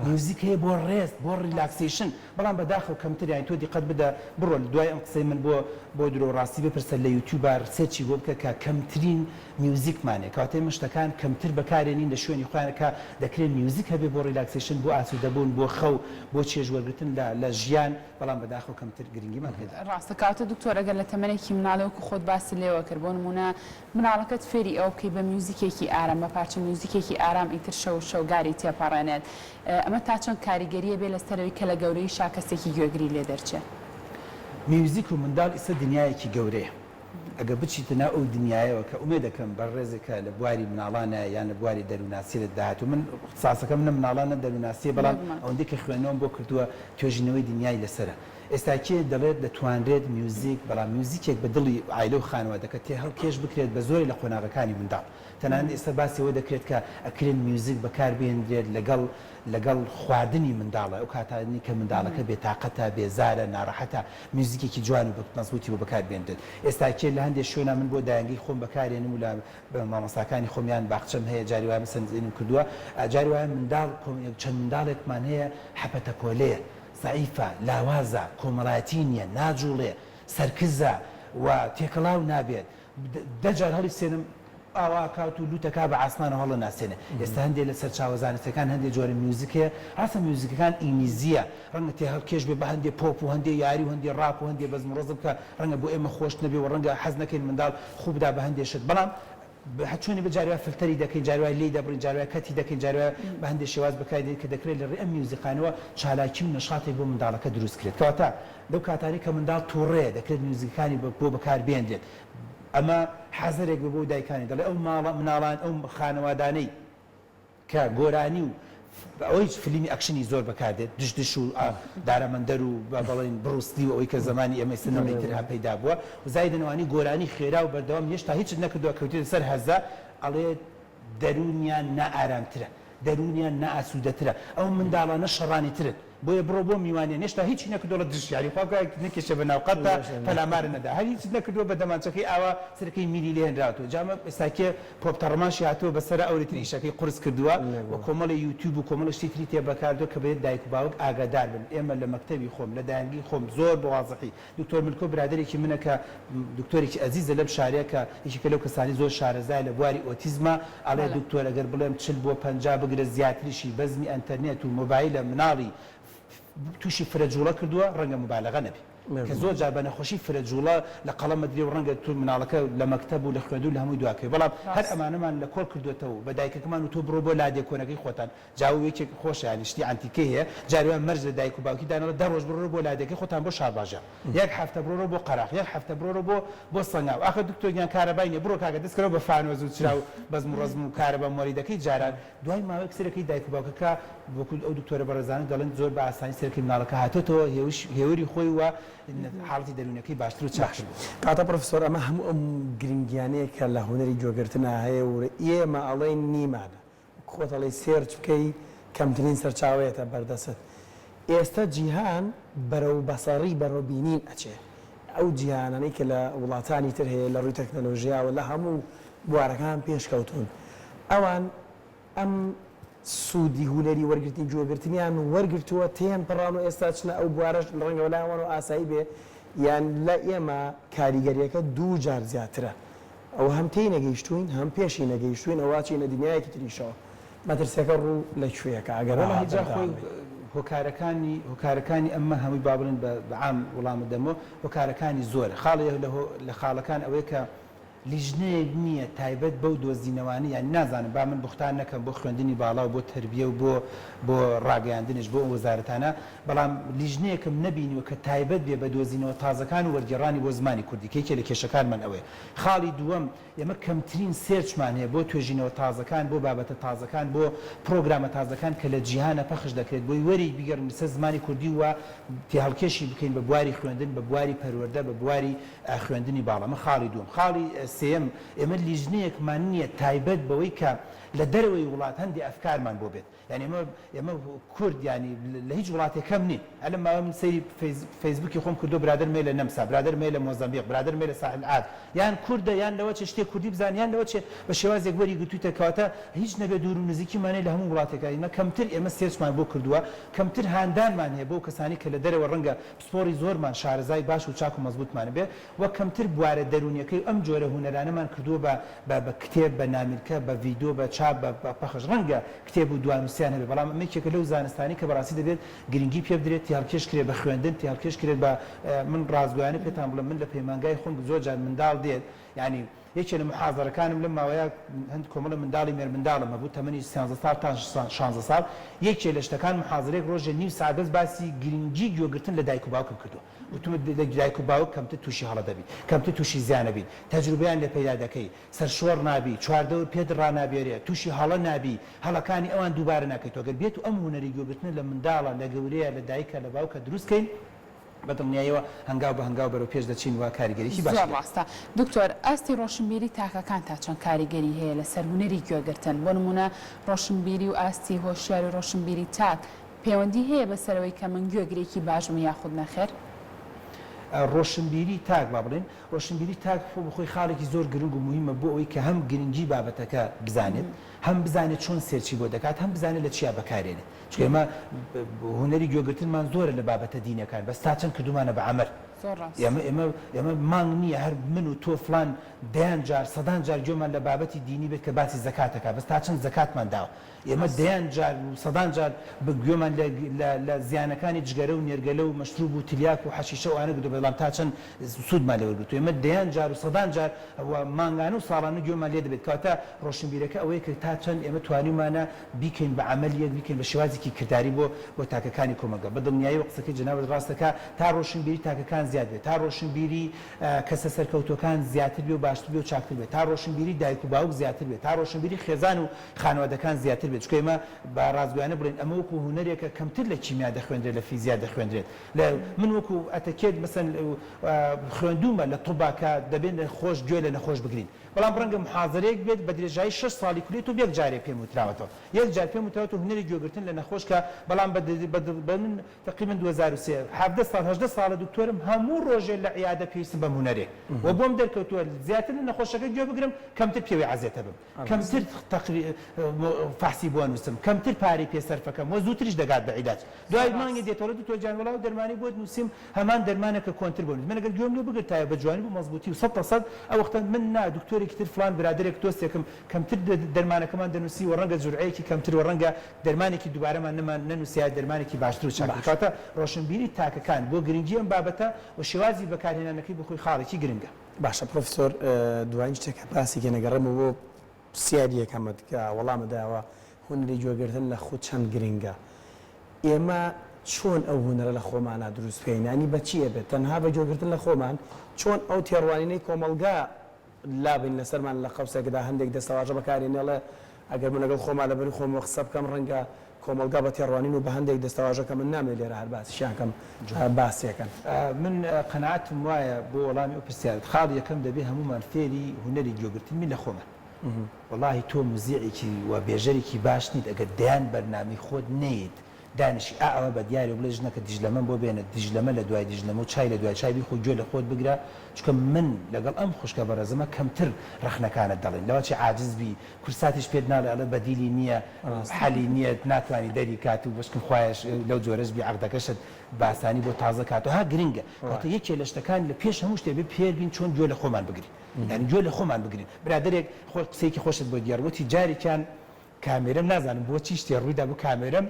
میوزیک هەیە بۆ rest بۆ relaxation بەڵام بەداخەوە کەمتر یانی تۆ دیقەت بدە بڕۆ دوای ئەم قسەی من بۆ بۆ درۆ ڕاستی بپرسە لە یوتیوبا search ی بۆ بکە کە کەمترین میوزیکمان هەیە کەواتە ئێمە شتەکان کەمتر بەکارێنین لە شوێنی خۆیان کە دەکرێت میوزیک هەبێ بۆ relaxation بۆ ئاسوودەبوون بۆ خەو بۆ چێژ وەرگرتن لە لە ژیان بەڵام بەداخەوە کەمتر گرنگیمان پێ دەدەن. ڕاستە کاکە دکتۆر ئەگەر لە تەمەنێکی مناڵی وەکو خۆت باست لێوە کرد بۆ نموونە مناڵەکەت فێری ئەوە بکەی بە میوزیکێکی ئارام بە پارچە میوزیکێکی ئارام ئیتر شەو شەوگاری تێپەڕێنێت ئەمە تا چەند کاریگەریە بێ لەسەر ئەوی کە لە گەورەیشا کەسێکی گوێگری لێ دەرچێ؟ میوزیک و منداڵ ئیستا دنیایەکی گەورەیە ئەگەر بچیتە ناو ئەو دنیایەوە کە ئومێدەکەم بەڕێزێکە لە بواری مناڵانە یان لە بواری دەروونناسی لە داهاتوو من اختصاصەکەم نە مناڵان نە دەروونناسیە بەڵام ئەوەندەی کە خوێندنەوەم بۆ کردووە توێژینەوەی دنیای لەسەرە ئێستا کێ دەڵێت دەتوانرێت میوزیک بەڵام میوزیکێک بە دڵی عایلە و خانەوادەکە تێهەڵکێش بکرێت بە زۆرێ لە قۆناغەکانی منداڵ تەنانەت ئێستا باسی ئەوە دەکرێت کە ئەکرێت میوزیک بەکار بهێندرێت لەگەڵ لەگەڵ خواردنی منداڵە ئەو کاتانەی کە منداڵەکە بێتاقەتە بێزارە ناڕەحەتە میوزیکێکی جوان و مەزبوتی بۆ بەکار بێنرێت ئێستا کێ لە هەندێ شوێنا من بۆ دایەنگەی خۆم بەکارێنم و لە مامۆستاکانی خۆم یان باخچەم هەیە جاری وایە مەسەن زینم کردووە جاری وایە منداڵ چەند منداڵێکمان هەیە حەپەتەکۆلەیە زەعیفە لاوازە کۆمەڵایەتی نییە ناجوڵێ سەرکزە و تێکەڵاو نابێت دە جار هەڵیسێنم ئاوا ئەکات و لوت ئەکا بە عاسمانەوە هەڵەناسێنێ ئێستا هەندێ لە سەرچاوە زانستیەکان هەندێ جۆرە میوزیک هەیە ڕاستە میوزیکەکان ئینگلیزیە ڕەنگە تێهەڵکێش بێ بە هەندێ پۆپ و هەندێ یاری و هەندێ ڕاپ و هەندێ بەزم و ڕەزم کە ڕەنگە بۆ ئێمە خۆش نەبێ و ڕەنگە حەز نەکەین منداڵ خوو بدا بە هەندێ شت بەڵام هەرچۆنی بێ جاری وایە فلتەری دەکەین جاری وایە لێی دەبڕین جاری وایە cut ی دەکەین جاری وایە بە هەندێ شێواز بەکاری دێنین کە دەکرێت لە ڕێی ئەم میوزیکانەوە چالاکی و نەشاتێک بۆ منداڵەکە دروست کرێت کەواتە لەو کاتانەی کە منداڵ توڕەیە دەکرێت میوزیکەکانی بۆ بەکار بێنرێت ئەمە حەزەرێک بێ بۆ دایکانی دەڵێ ئەو ماڵە مناڵان ئەو خانەوادانەی کە گۆرانی و ئەوەی فلیمی ئەکشنی زۆر بەکار دێت دش دش و دارەمەندەر و با بڵێین بڕوسلی و ئەوەی کە زەمانی ئێمە ئیستا نەوعی تر ها پەیدا بووە و زایدەن ئەوانەی گۆرانی خێرا و بەردەوام هێشتا هیچت نەکردووە کەوتیتە سەر هەزە ئەڵێ دەروونیان نائارامترە دەروونیان نائاسوودەترە ئەو منداڵانە شەڕانی ترن بۆیە بڕۆ بۆ میوانیان هێشتا هیچی نەکردووە ڵە دژ یاری خوا بکا نەکێشێ بە ناوقەدتا پەلامارت نەدا هەر هیچت نەکردووە بە دەمانچەکەی ئاوا سەرەکەی میری لێ هێنراوەتەوە جا ئەمە ئێستا کێ پۆپ تەڕماشی هاتووە بەسەرا ئەوری تر ئیشەکەی قورس کردووە و کۆمەڵێ یوتیوب و کۆمەڵێ شتی تری تێ بەکاردووە کە بێت دایک و باوک ئاگادار بن ئێمە لە مەکتەبی خۆم لە دایەنگەی خۆم زۆر بە وازحی دکتۆر ملکۆ برادەرێکی منە کە دکتۆرێکی ئەزیزە لەم شارەیە کە یەکێکە لەو کەسانەی زۆر شارەزایە لە بواری ئۆتیزما ئەڵێ دکتۆر ئەگەر بڵێم 40 بۆ 50 بگرە زیاتریشی بەزمی ئەنتەرنێت و مۆبایلە مناڵی تووشی فرە جوڵە کردووە ڕەنگە موبالەغە نەبێ کە زۆر جار بە نەخۆشی فرە جوڵە لە قەڵەم ئەدرێ و ڕەنگە تو مناڵەکە لە مەکتەب و لە خوێندن و لە هەمووی دواکەوێ بەڵام هەر ئەمانەمان لە کۆڵ کردووەتەوە و بە دایکەکەمان وتووە بڕۆ بۆ لادێ کۆنەکەی خۆتان جا و یەکێک خۆشە یانی شتی عەنتیکەی هەیە جاری وایە مەرج لە دایک و باوکی دانەڵێ دە ڕۆژ بڕۆرەوە بۆ لادێکەی خۆتان بۆ شارباژێڕ یەک هەفتە بڕۆرەوە بۆ قەراخ یەک هەفتە بڕۆرەوە بۆ بۆ سەنگاو ئاخر دکتۆر گیان کارەبای نیە بڕۆ کاکە دەست کەرەوە بە فانۆز و چرا و بەزم و ڕەزم و کارەبا مۆلیدەکەی جاران دوای ماوەیەک سەرەکەی دایک و باوکەکە وەکو ئەو دکتۆرە بەڕێزانە دەڵێن زۆر بە ئاسانی سەرەکەی مناڵەکە هاتۆتەوە هێوش هێوری خۆی و حاڵەتی دەروونەکەی باشتر و چاکتر بوو. کاکە پڕۆفیسۆر ئەمە هەموو ئەم گرنگیانەیە کە لە هونەری گوێگرتنا هەیە و ئێمە ئەڵێین نیمانە وەک خۆت ئەڵێی search بکەی کەمترین سەرچاوەیەتە بەردەستت ئێستە جیهان بەرەو بەسەڕی بەرەو بینین ئەچێ ئەو جیهانانەی کە لە وڵاتانی تر هەیە لە ڕووی تەکنەلۆژیاوە لە هەموو بوارەکان پێشکەوتوون ئەوان ئەم. سوودی هونەری وەرگرتنی گوێگرتنیان وەرگرتووە تێیان پەڕان و ئێستا چنە ئەو بوارەش ڕەنگە لای ئەوانەوە ئاسایی بێ یان لای ئێمە کاریگەریەکە دووجار زیاترە ئەوە هەم تێی نەگەیشتووین هەم پێشی نەگەیشتووین ئەوە ئەچینە دنیایەکی تریشەوە مەترسیەکە ڕوو لە کوێیە کە ئەگەر ئاوا وەڵاهی جا خۆی بەردەوام بین. هۆکارەکانی هۆکارەکانی ئەمە هەمووی با بڵێین بە بە عام وڵامت دەمەوە هۆکارەکانی زۆرە خاڵێ لە هۆ لە خاڵەکان ئەوەیە کە لیژنەیەک نییە تایبەت بەو دۆزینەوانە یانی نازانم با من بوختان نەکەم بۆ خوێندنی باڵا و بۆ تەربیە و بۆ بۆ ڕاگەیاندنیش بۆ ئەو وەزارەتانە بەڵام لیژنەیەکم نەبینیوە کە تایبەت بێ بە دۆزینەوە تازەکان و وەرگێڕانی بۆ زمانی کوردی کە یەکێ لە کێشەکانمان ئەوەیە خاڵی دووەم ئێمە کەمترین search مان هەیە بۆ توێژینەوە تازەکان، بۆ بابەتە تازەکان، بۆ پڕۆگرامە تازەکان کە لە جیهانە پەخش دەکرێت بۆی وەری بیگەڕێنین سەر زمانی کوردی و تێهەڵکێشی بکەین بە بواری خوێندن، بە بواری پەروەردە، بە بواری خوێندنی باڵا. ئەمە خاڵی دووەم. خاڵی سێیەم، ئێمە لیژنەیەکمان نییە تایبەت بەوەی کە لە دەرەوەی وڵات هەندێ ئەفکارمان بۆ بێت. یانی ئێمە ئێمە کورد یانی لە هیچ وڵاتێک کەم نین ئەلم ماوە من سەیری فەیس فەیسبوکی خۆم کردو برادەرم هەیە لە نەمسا برادەرم هەیە لە مۆزەمبیق برادەرم هەیە لە ساحل عاج یان کوردە یان لەوە چێ شتێک کوردی بزانێ یان لەوە چێ بە شێوازێک وەری گرتوویتە کەواتە هیچ نەبێ دوور و نزیکیمان هەیە لە هەموو وڵاتێکا ئیمە کەمتر ئێمە search مان بۆ کردووە کەمتر هاندانمان هەیە بۆ کەسانی کە لە دەرەوە ڕەنگە پسپۆڕی زۆرمان شارەزای باش و چاک و مەزبووتمان بێ و کەمتر بوارە دەروونیەکەی و ئەم جۆرە هونەرانەمان کردووە بە بە بە کتێب، بە نامیلکە، بە ڤیدۆ، بە چاپ، بە بە پەخش. ڕەنگە کتێب و دوانووسیان هەبێ، بەڵام ئەمە یەکێکە لەو زانستانەی کە بەڕاستی دەبێت گرنگی پێ بدرێت، تێهەڵکێش کرێت بە خوێندن، تێهەڵکێش کرێت بە من ڕاستگۆیانە پێتان بڵێم من لە پەیمانگای خۆم زۆر جار منداڵ دێت یانی یەکێ لە موحازەرەکانم لەم ماوەیە هەند کۆمەڵە منداڵی مێرمنداڵم هەبوو تەمەنی سیانزە ساڵ تا شانزە ساڵ یەکێ لە شتەکان موحازەرەیەک ڕۆژێ نیو سەعات بەس باسی گرنگی گوێگرتن لە دایک و باوکم کردووە وتمت لە دایک و باوک کەمتر تووشی هەڵە دەبی کەمتر تووشی زیان ئەبی تەجروبەیان لێ پەیدا دەکەی سەرشۆڕ نابی چواردەور پێت ڕانابێرێ تووشی هەڵە نابی هەڵەکانی ئەوان دووبارە ناکەیتەوە گەر بێتو ئەم هونەری گوێگرتنە لە منداڵە لە گەورەیە لە دایکە لە باوکە دروست کەین بە دڵنیاییەوە هەنگاو بە هەنگاو بەرەو پێش دەچین و کاریگەریی باشی زۆر دەبێت. ڕاستە دکتۆر، ئاستی ڕۆشنبیری تاکەکان تا چەند کاریگەری هەیە لەسەر هونەری گوێگرتن؟ بۆ نموونە ڕۆشنبیری و ئاستی هۆشیاری ڕۆشنبیری تاک پەیوەندی هەیە بەسەرەوەی کە من گوێگرێکی باش بم یاخود نەخێر؟ ڕۆشنبیری تاک با بڵێین ڕۆشنبیری تاک خۆ بەخۆی خاڵێکی زۆر گرنگ و موهیمە بۆ ئەوەی کە هەم گرنگی بابەتەکە بزانێت هەم بزانێت چۆن search ی بۆ دەکات هەم بزانێت لە چیا بەکارێنێت چونکە ئێمە هونەری گوێگرتنمان زۆرە لە بابەتە دینیەکان بەس تا چەند کردومانە بە عەمەل زۆر ڕاست. ئێمە ئێمە ئێمە مانگ نییە هەر من و تۆ فڵان دەیان جار سەدان جار گوێمان لە بابەتی دینی بێت کە باسی زەکات ئەکات بەس تا چەند زەکاتمان داوە ئێمە دەیان جار و سەدان جار گوێمان لە لە لە زیانەکانی جگەرە و نێرگەلە و مەشروب و تلیاک و حەشیشە و ئەوانە گرتووە بەڵام تا چەند سوودمان لێ وەرگرتووە ئێمە دەیان جار و سەدان جار و مانگانە و ساڵانە گوێمان لێ دەبێت کەواتە ڕۆشنبیرەکە ئەوەیە کە تا چەند ئێمە توانیومانە بیکەین بە عەمەلیەک بیکەین بە شێوازێکی کرداری بۆ بۆ تاکەکانی کۆمەڵگە بە دڵنیاییەوە قسەکەی جەنابت ڕاست دەکا تا ڕۆشنبیری تاکەکان زیاد بێت تا ڕۆشنبیری کەسە سەرکەوتووەکان زیاتر بێ و باشتر بێ و چاکتر بێت تا ڕۆشنبیری دایک و باوک زیاتر بێت تا ڕۆشنبیری خێزان و خانەوادەکان زیاتر بێت چونکە ئێمە با ڕاستگۆیانە بڵێین ئەمە وەکو هونەرێکە کەمتر لە کیمیا دەخوێندرێت لە فیزیا دەخوێندرێت لە من وەکو ئەتەکێت مەسەن خوێندوومە لە طوبا کە دەبێت نەخۆش گوێ لە نەخۆش بگرین بەڵام ڕەنگە محازەرەیەک بێت بە درێژایی شەش ساڵی کولیە تۆ یەک جارێ پێم وتراوەتەوە یەک جار پێم وتراوەتەوە هونەری گوێگرتن لە نەخۆش کە بەڵام بە بە من تەقریبەن 2003 17 ساڵ 18 ساڵە دکتۆرم هەموو ڕۆژێ لە عیادە پێویستم بەم هونەرێ و بۆم دەرکەوتووە زیاتر لە نەخۆشەکە گوێ بگرم کەمتر پێوەی عەزێتە بم کەمتر تەقری فەحسی بۆ نووسم کەمتر پارەی پێ سەرفەکەم وە زووتریش دەگات بە عیلاج دوای مانگێ دێتەوە دکتۆر گیان وەڵا ئەو دەرمانەی بۆت نووسیم هەمان دەرمانە کە کۆنتر بۆ نووسیم من ئەگەر گوێم لێ بگرتایە بە جوانی و مەزبووتی و سەد لە سەد ئەو وەختە من نا دکتۆرێکی تر فڵان برادەرێک دۆستێکم کەمتر دەرمانەکەمان دەنووسی وە ڕەنگە جورعەیەکی کەمتر وە ڕەنگە دەرمانێکی دووبارەمان نەمان نەنووسیایە دەرمانێکی باشتر و چاکتر کەواتە ڕۆشنبیری تاکەکان بۆ گرنگی ئەم بابەتە و شێوازی بەکارهێنانەکەی بۆ خۆی خاڵێکی گرنگە. باشە پرۆفیسۆر دواین شتێک کە باسی کەین ئەگەڕێمەوە بۆ پرسیاری یەکەمت کە وەڵامت دایەوە هونەری گوێگرتن لە خود چەند گرنگە ئێمە چۆن ئەو هونەرە لە خۆمانا دروست بکەین یانی بە چی ئەبێت تەنها بە گوێگرتن لە خۆمان چۆن ئەو تێڕوانینەی کۆمەڵگا لابەین لەسەرمان لە قەوسێکدا هەندێک دەستەواژە بەکارێنێ ئەڵێ ئەگەر من لەگەڵ خۆما لەبەری خۆمەوە قسە بکەم ڕەنگە کۆمەڵگا بە تێڕوانین و بە هەندێک دەستەواژە کە من نامەوێت لێرە هەر باسیشیان کەم باسیەکەن. من قەناعەتم وایە بۆ وەڵامی ئەو پرسیارەت خاڵی یەکەم دەبێ هەموومان فێری هونەری گوێگرتن بین لە خۆمان. وەڵاهی تۆ موزیعێکی و بێژەرێکی باش نیت ئەگەر دەیان بەرنامەی خۆت نەیت. دانیشی ئا ئەوە بە دیاری و بڵێ ژنەکە دیجلەمەم بۆ بێنە دیجلەمە لە دوای دیجلەمە و چای لە دوای چای بیخۆ گوێ لە خۆت بگرە چونکە من لەگەڵ ئەم خوشکە بەڕێزەمە کەمتر ڕەخنەکانت دەڵێین لەوەچێ عاجز بی کورساتیش پێت ناڵێ ئەڵێ بەدیلی نییە حەلی نییە ناتوانی دەری کات و بەشکم خوایەش لەو جۆرەش بی عەقدەکەشت باسانی بۆ تازە کاتەوە ها گرنگە کەواتە یەکێ لە شتەکان لە پێش هەموو شتێ بێ فێر بین چۆن گوێ لە خۆمان بگرین یانی گوێ لە خۆمان بگرین برادەرێک خۆی قسەیەکی خۆشت بۆ گێڕ وتی جارێکیان کامێرەم نازانم بۆچی شتێ ڕوویدا بوو کامێرەم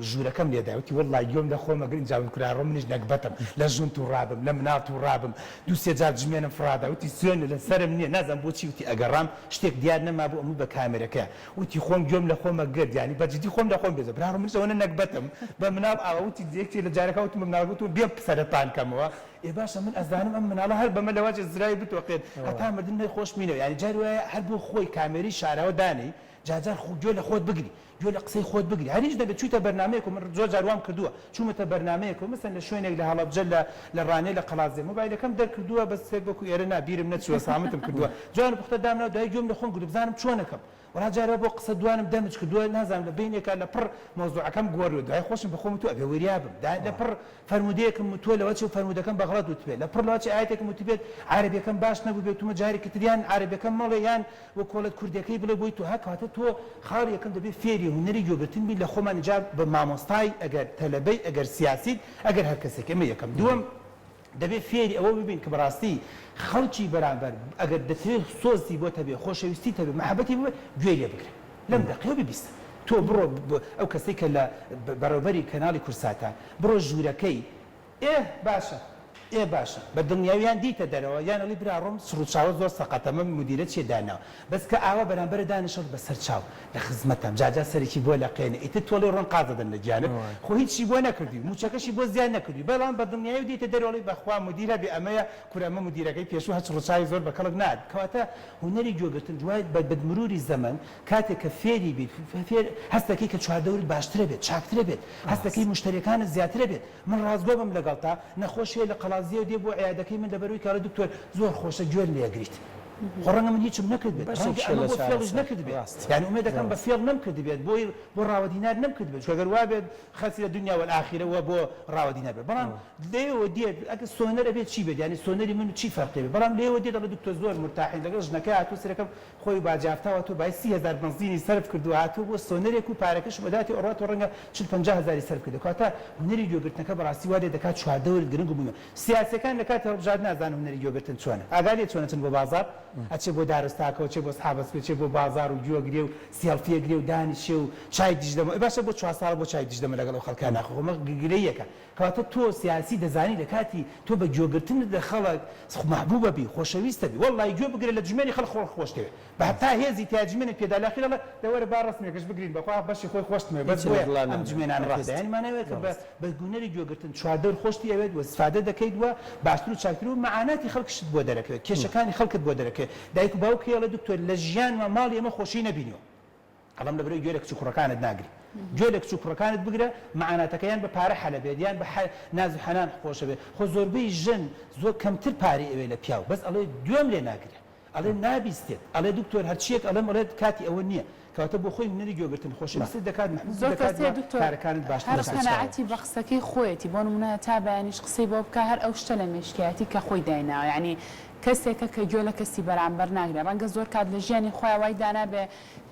ژوورەکەم لێدا وتی وەڵڵا گوێم لە خۆم ئەگرت ئینجا وتم کورە ڕۆ منیش نەگبەتم لە ژن تووڕابم لە مناڵ تووڕابم دوو سێ جار جمێنم فڕادا وتی سوێن لە سەرم نییە نازانم بۆچی وتی ئەگەڕام شتێک دیار نەمابوو ئەموت بە کامێرەکەیا وتی خۆم گوێم لە خۆم ئەگرت یانی بە جدی خۆم لە خۆم بێزە برا ڕۆ منیش ئەوەنە نەگبەتم بە مناڵ ئاوا وتی یەکێ لە جارەکە وتم بە مناڵەکە وتم بێ سەرەتان کەمەوە ئێ باشە من ئەزانم ئەم مناڵە هەر بەمە لەواچێ زراوی بتۆقێت هەتا مردن هەر خۆش مینەوە یانی جاری وایە هەر بۆ خۆی کامێرەی شاراوە دانێی جارجار خۆ گوێ لە خۆت بگری گوێ لە قسەی خۆت بگری هەر هیچ نەبێت چوویتە بەرنامەیەک و من زۆر جار وام کردووە چوومەتە بەرنامەیەک و مەسەن لە شوێنێک لە هەڵەبجە لە لە ڕانیە لە قەڵادزێ مۆبایلەکەم دەرکردووە بەس سێر وەکو ئێرە نا بیرم نەچووە سامتم کردووە جوان و پوختە دامناوە دوایی گوێم لە خۆم گرت بزانم چۆنەکەم وەڵا جارێ بۆ قسە دوانم دەمج کردووە نازانم لە بەینێکا لە پڕ مەوزوعەکەم گۆڕیوە دوای خۆشم بە خۆم وتووە ئەبێ وریا بم دا لە پڕ فەرموودەیەکم وتووە لەوەچێ فەرموودەکەم بە غەڵەت وتبێ لە پڕ لەوەچێ ئایەتێکم وتبێت عەرەبیەکەم باش نەبووبێ وتومە جارێکی تر یان عەرەبیەکەم مەڵێ یان وەکۆڵێت کوردیەکەی بڵێ بۆی تۆ ها کەواتە تۆ خاڵی یەکەم دەبێ فێری هونەری گوێگرتن بی لە خۆمان جا بە مامۆستای ئەگەر تەلەبەی ئەگەر سیاسیت ئەگەر هەر کەسێک ئەمە یەکەم دووەم دەبێ فێری ئەوە ببین کە بەڕاستی خەڵکی بەرامبەر ئەگەر دەتەوێت سۆزی بۆت هەبێ خۆشەویستیت هەبێ مەحەبەتی بۆ گوێی لێ بگرە لەم دەقەیەوە ببیستە تۆ بڕۆ ئەو کەسەی کە لە بەڕێوبەری کەناڵی کورساتە بڕۆ ژوورەکەی ئێ باشە ئێ باشە بە دڵنیاوی یان دیتە دەرەوە یان ئەڵی برا ڕۆم سڕوچاوە زۆر سەقەتە مە مودیرە چیە داناوە بەس کە ئاوا بەرامبەرت دانیشت بە سەر چاو لە خزمەتام جا جا سەرێکی بۆ لەقێنێ ئیتر تۆڵەی ڕۆن قاز دەدەن لە گیانت خۆ هیچی بۆ نەکردوی موچەکەشی بۆ زیاد نەکردوی بەڵام بە دڵنیایی و دێیتە دەرەوە ئەڵێی بەخوا مودیر هەبێ ئەمەیە کورە ئەمە مودیرەکەی پێشوو هەر چڕوچاوی زۆر بە کەڵک نات کەواتە هونەری گوێگرتن دوای بە بە مروری زەمەن کاتێک کە فێری بیت فێر هەستەکەی کە چواردەورت باشترە بێت چاکترە بێت هەستەکەی موشتەریەکانت زیاترە بێت من ڕاستگۆ بم لەگەڵتا، نەخۆش هەیە لە قەڵادزیەوە دێ بۆ عیادەکەی من لەبەرئەوەی کە ئەڵێ دکتۆر زۆر خۆشە گوێت لێ ئەگریت. خۆ ڕەنگە من هیچم نەکردبێت، ڕەنگە بەشێکیشە ئەمە لە بۆ فێڵیش چارەسەر. نەکردبێت، ڕاستە. یانی ئومێدەکەم بە ڕاستە. فێڵ نەمکردبێت، بۆی بۆ ڕاوە دینار نەمکردبێت، چونکە گەر وابێت خەسرە دنیا والآخرە وە بۆ ڕاوە دینار بێت، بەڵام لێیەوە دێت ئەگەر سۆنەر ئەبێت چی بێت، یانی سۆنەری من چی فەرقی بێت، بەڵام لێیەوە دێت ئەڵێ دکتۆر زۆر مورتاحین لەگەڵ ژنەکەی هاتووە سەرەکەم خۆی باجافتا واتوە بای 30 هەزار بەنزینی سەرف کردوە هاتوە بۆ سۆنەرێک و پارەکەشم ئەداتێ ئەڕواتەوە ڕەنگە 40 50 هەزاری سەرف کردوە کەواتە هونەری گوێگرتنەکە بەڕاستی وا لێدەکات چواردەورت گرنگ و موهیمە سیاسیەکان لە کاتی هەڵبژاردن نازانن هونەری گوێگرتن چۆنە ئاگا لێ چۆنە چن بۆ بازاڕ ئەچێ بۆ دارستاکەوە چێ بۆ سحابەسپێ چێ بۆ بازاڕ و گوێگرێ و سێڵفیە گرێ و دانیشێ و چای دیژدەمە ئێ باشە بۆ چوار ساڵە بۆ چای دیژدەمە لەگەڵ ئەو خەڵکە ناخۆ خۆ مە گلەییەکە کەواتە تۆ سیاسی دەزانی لە کاتی تۆ بە گوێگرتنت لە خەڵک مەحبوبە بی خۆشەویستە بی وەڵڵاهی گوێ بگرە لە جمێنی خەڵک خۆ خۆشتەوێ بە هەتا هێزی تیا جمێنت پێدا لاخیر ئەڵێ دە وەرە با ڕەسمێکش بگرین بەخوا بەشی خۆی خۆشتمەوێ بەس هیچی لە بۆیە دڵا ئەم نامێنێ جمێنانە پێدا ڕاستە یانی مانای ئەوەیە کە بە ڕاستە. بە هونەری گوێگرتن چواردەور خۆشتی ئەوێت و استفادە دەکەیت و باشتر و چاکتر و مەعاناتی خەڵکشت بۆ دەرەکەوێت کێشەکانی خەڵکت بۆ دەرەکەوێت دایک و باوک هەیە ئەڵێ دکتۆر لە ژیانما ماڵی ئێمە خۆشی نەبینیوە ئەڵێم لەبەرئەوەی گوێ لە کچ و کوڕەکانت ناگری گوێ لە کچ و کوڕەکانت بگرە مەعاناتەکە یان بە پارە حەلە بێت یان بە ناز و حەنان خۆشە بێت خۆ زۆربەی ژن زۆر کەمتر پارەی ئەوێ لە پیاو بەس ئەڵێ گوێم لێ ناگرێ ئەڵێ نابیستێت ئەڵێ دکتۆر هەرچیەک ئەڵێم ئەڵێت کاتی ئەوە نییە کەواتە بۆ خۆی هونەری گوێگرتن خۆشەویستت دەکات مەحبوبت زۆر دەکات کەس و هەیە دکتۆر کارەکانت باشتر هەر دەکات. قەناعەتی بە قسەکەی خۆیەتی بۆ نمونە تا بەیانیش قسەی بۆ بکا هەر ئەو شتە لە مێشکیایەتی کە خۆی دایناوە یانی کەسێکە کە گوێ لە کەسی بەرامبەر ناگرێ ڕەنگە زۆر کات لە ژیانی خۆیا وای دانابێ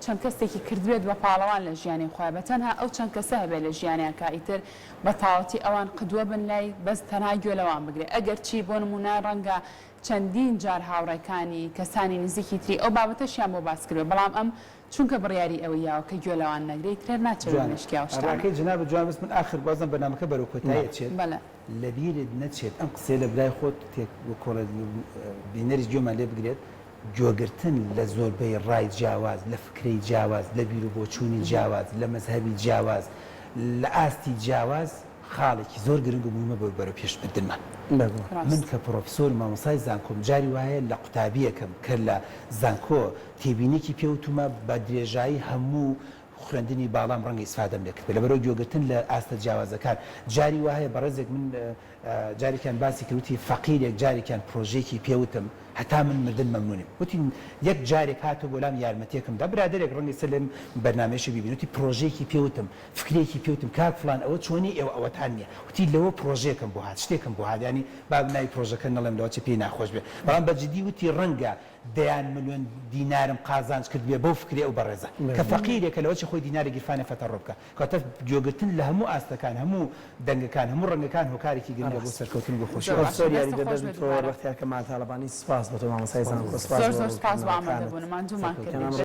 چەند کەسێکی کردبێت بە پاڵەوان لە ژیانی خۆیا بە تەنها ئەو چەند کەسە هەبێت لە ژیانیان کە ئیتر بە تەواوەتی ئەوان قدوە بن لای بەس تەنها گوێ لەوان بگرێ ئەگەر چی بۆ نمونە ڕەنگە چەندین جار هاوڕێکانی کەسانی نزیکی تری ئەو بابەتەشیان بۆ باس کردبێ بەڵام ئەم چونکە بڕیاری ئەوەی یاوە کە گوێ لەوان نەگرێ ئیتر هەر ناچێ بە جوانە مێشکی ئەو شتانە. ڕاکەی جەنابت جوان بەس من ئاخر وازم بەرنامەکە بەرەو کۆتایی ئەچێت بەلێ. لەبیرت نەچێت ئەم قسەیە لە برای خۆت تێک بکۆڵێت بینەریش گوێمان لێ بگرێت گوێگرتن لە زۆربەی ڕای جیاواز، لە فکرەی جیاواز، لە بیروبۆچوونی جیاواز، لە مەزهەبی جیاواز، لە ئاستی جیاواز خاڵێکی زۆر گرنگ و موهیمە بۆ بەرەوپێشبردنمان. من کە پڕۆفیسۆر و مامۆستای زانکۆم جاری وایە لە قوتابییەکم کە لە زانکۆ تێبینییەکی پێ وتوومە بە درێژایی هەموو. خوێندنی باڵام ڕەنگە ئیسفادەم لێ کردبێ لەبەرئەوەی گوێگرتن لە ئاستە جیاوازەکان جاری وا هەیە بەڕێزێک من جارێکیان باسی کرد وتی فەقیرێک جارێکیان پرۆژەیەکی پێ وتم هەتا من مردن مەمنونیم وتی یەک جارێک هاتەوە بۆ لام یارمەتیەکم دا برادەرێک ڕەنگە ئیستا لەم بەرنامەیەشی بیبینێ وتی پرۆژەیەکی پێ وتم فکرەیەکی پێ وتم کاک فڵان ئەوە چۆنی ئێوە ئەوەتان نیە وتی لەوە پرۆژەیەکم بۆ هات شتێکم بۆ هات یانی با ناوی پرۆژەکە نەڵێم لەوە چێ پێی ناخۆش بێ بەڵام بە جدی وتی ڕەنگە دەیان ملیۆن دینارم قازانج کردبێ بەو فکرەی ئەو بەڕێزە کە فەقیرێکە لەوەچی خۆی دینارێک گیرفانێ فەتەڕۆ بکا کەواتە گوێگرتن لە هەموو ئاستەکان هەموو دەنگەکان هەموو ڕەنگەکان هۆکارێکی گرنگە بۆ سەرکەوتن و بۆ خۆشی زۆر زۆر دەست یاریدەدەر خۆش بێ دکتۆر دووبارە. بەختیار کەمال تاڵەبانی سپاس بۆ تۆ مامۆستای سپاس زانکۆ بۆ سپاس زۆر بۆ زۆر سپاس بۆ ڕوونکردنەوەکانت ئامادەبوونت ماندوومان سەرکەوتن کردیت.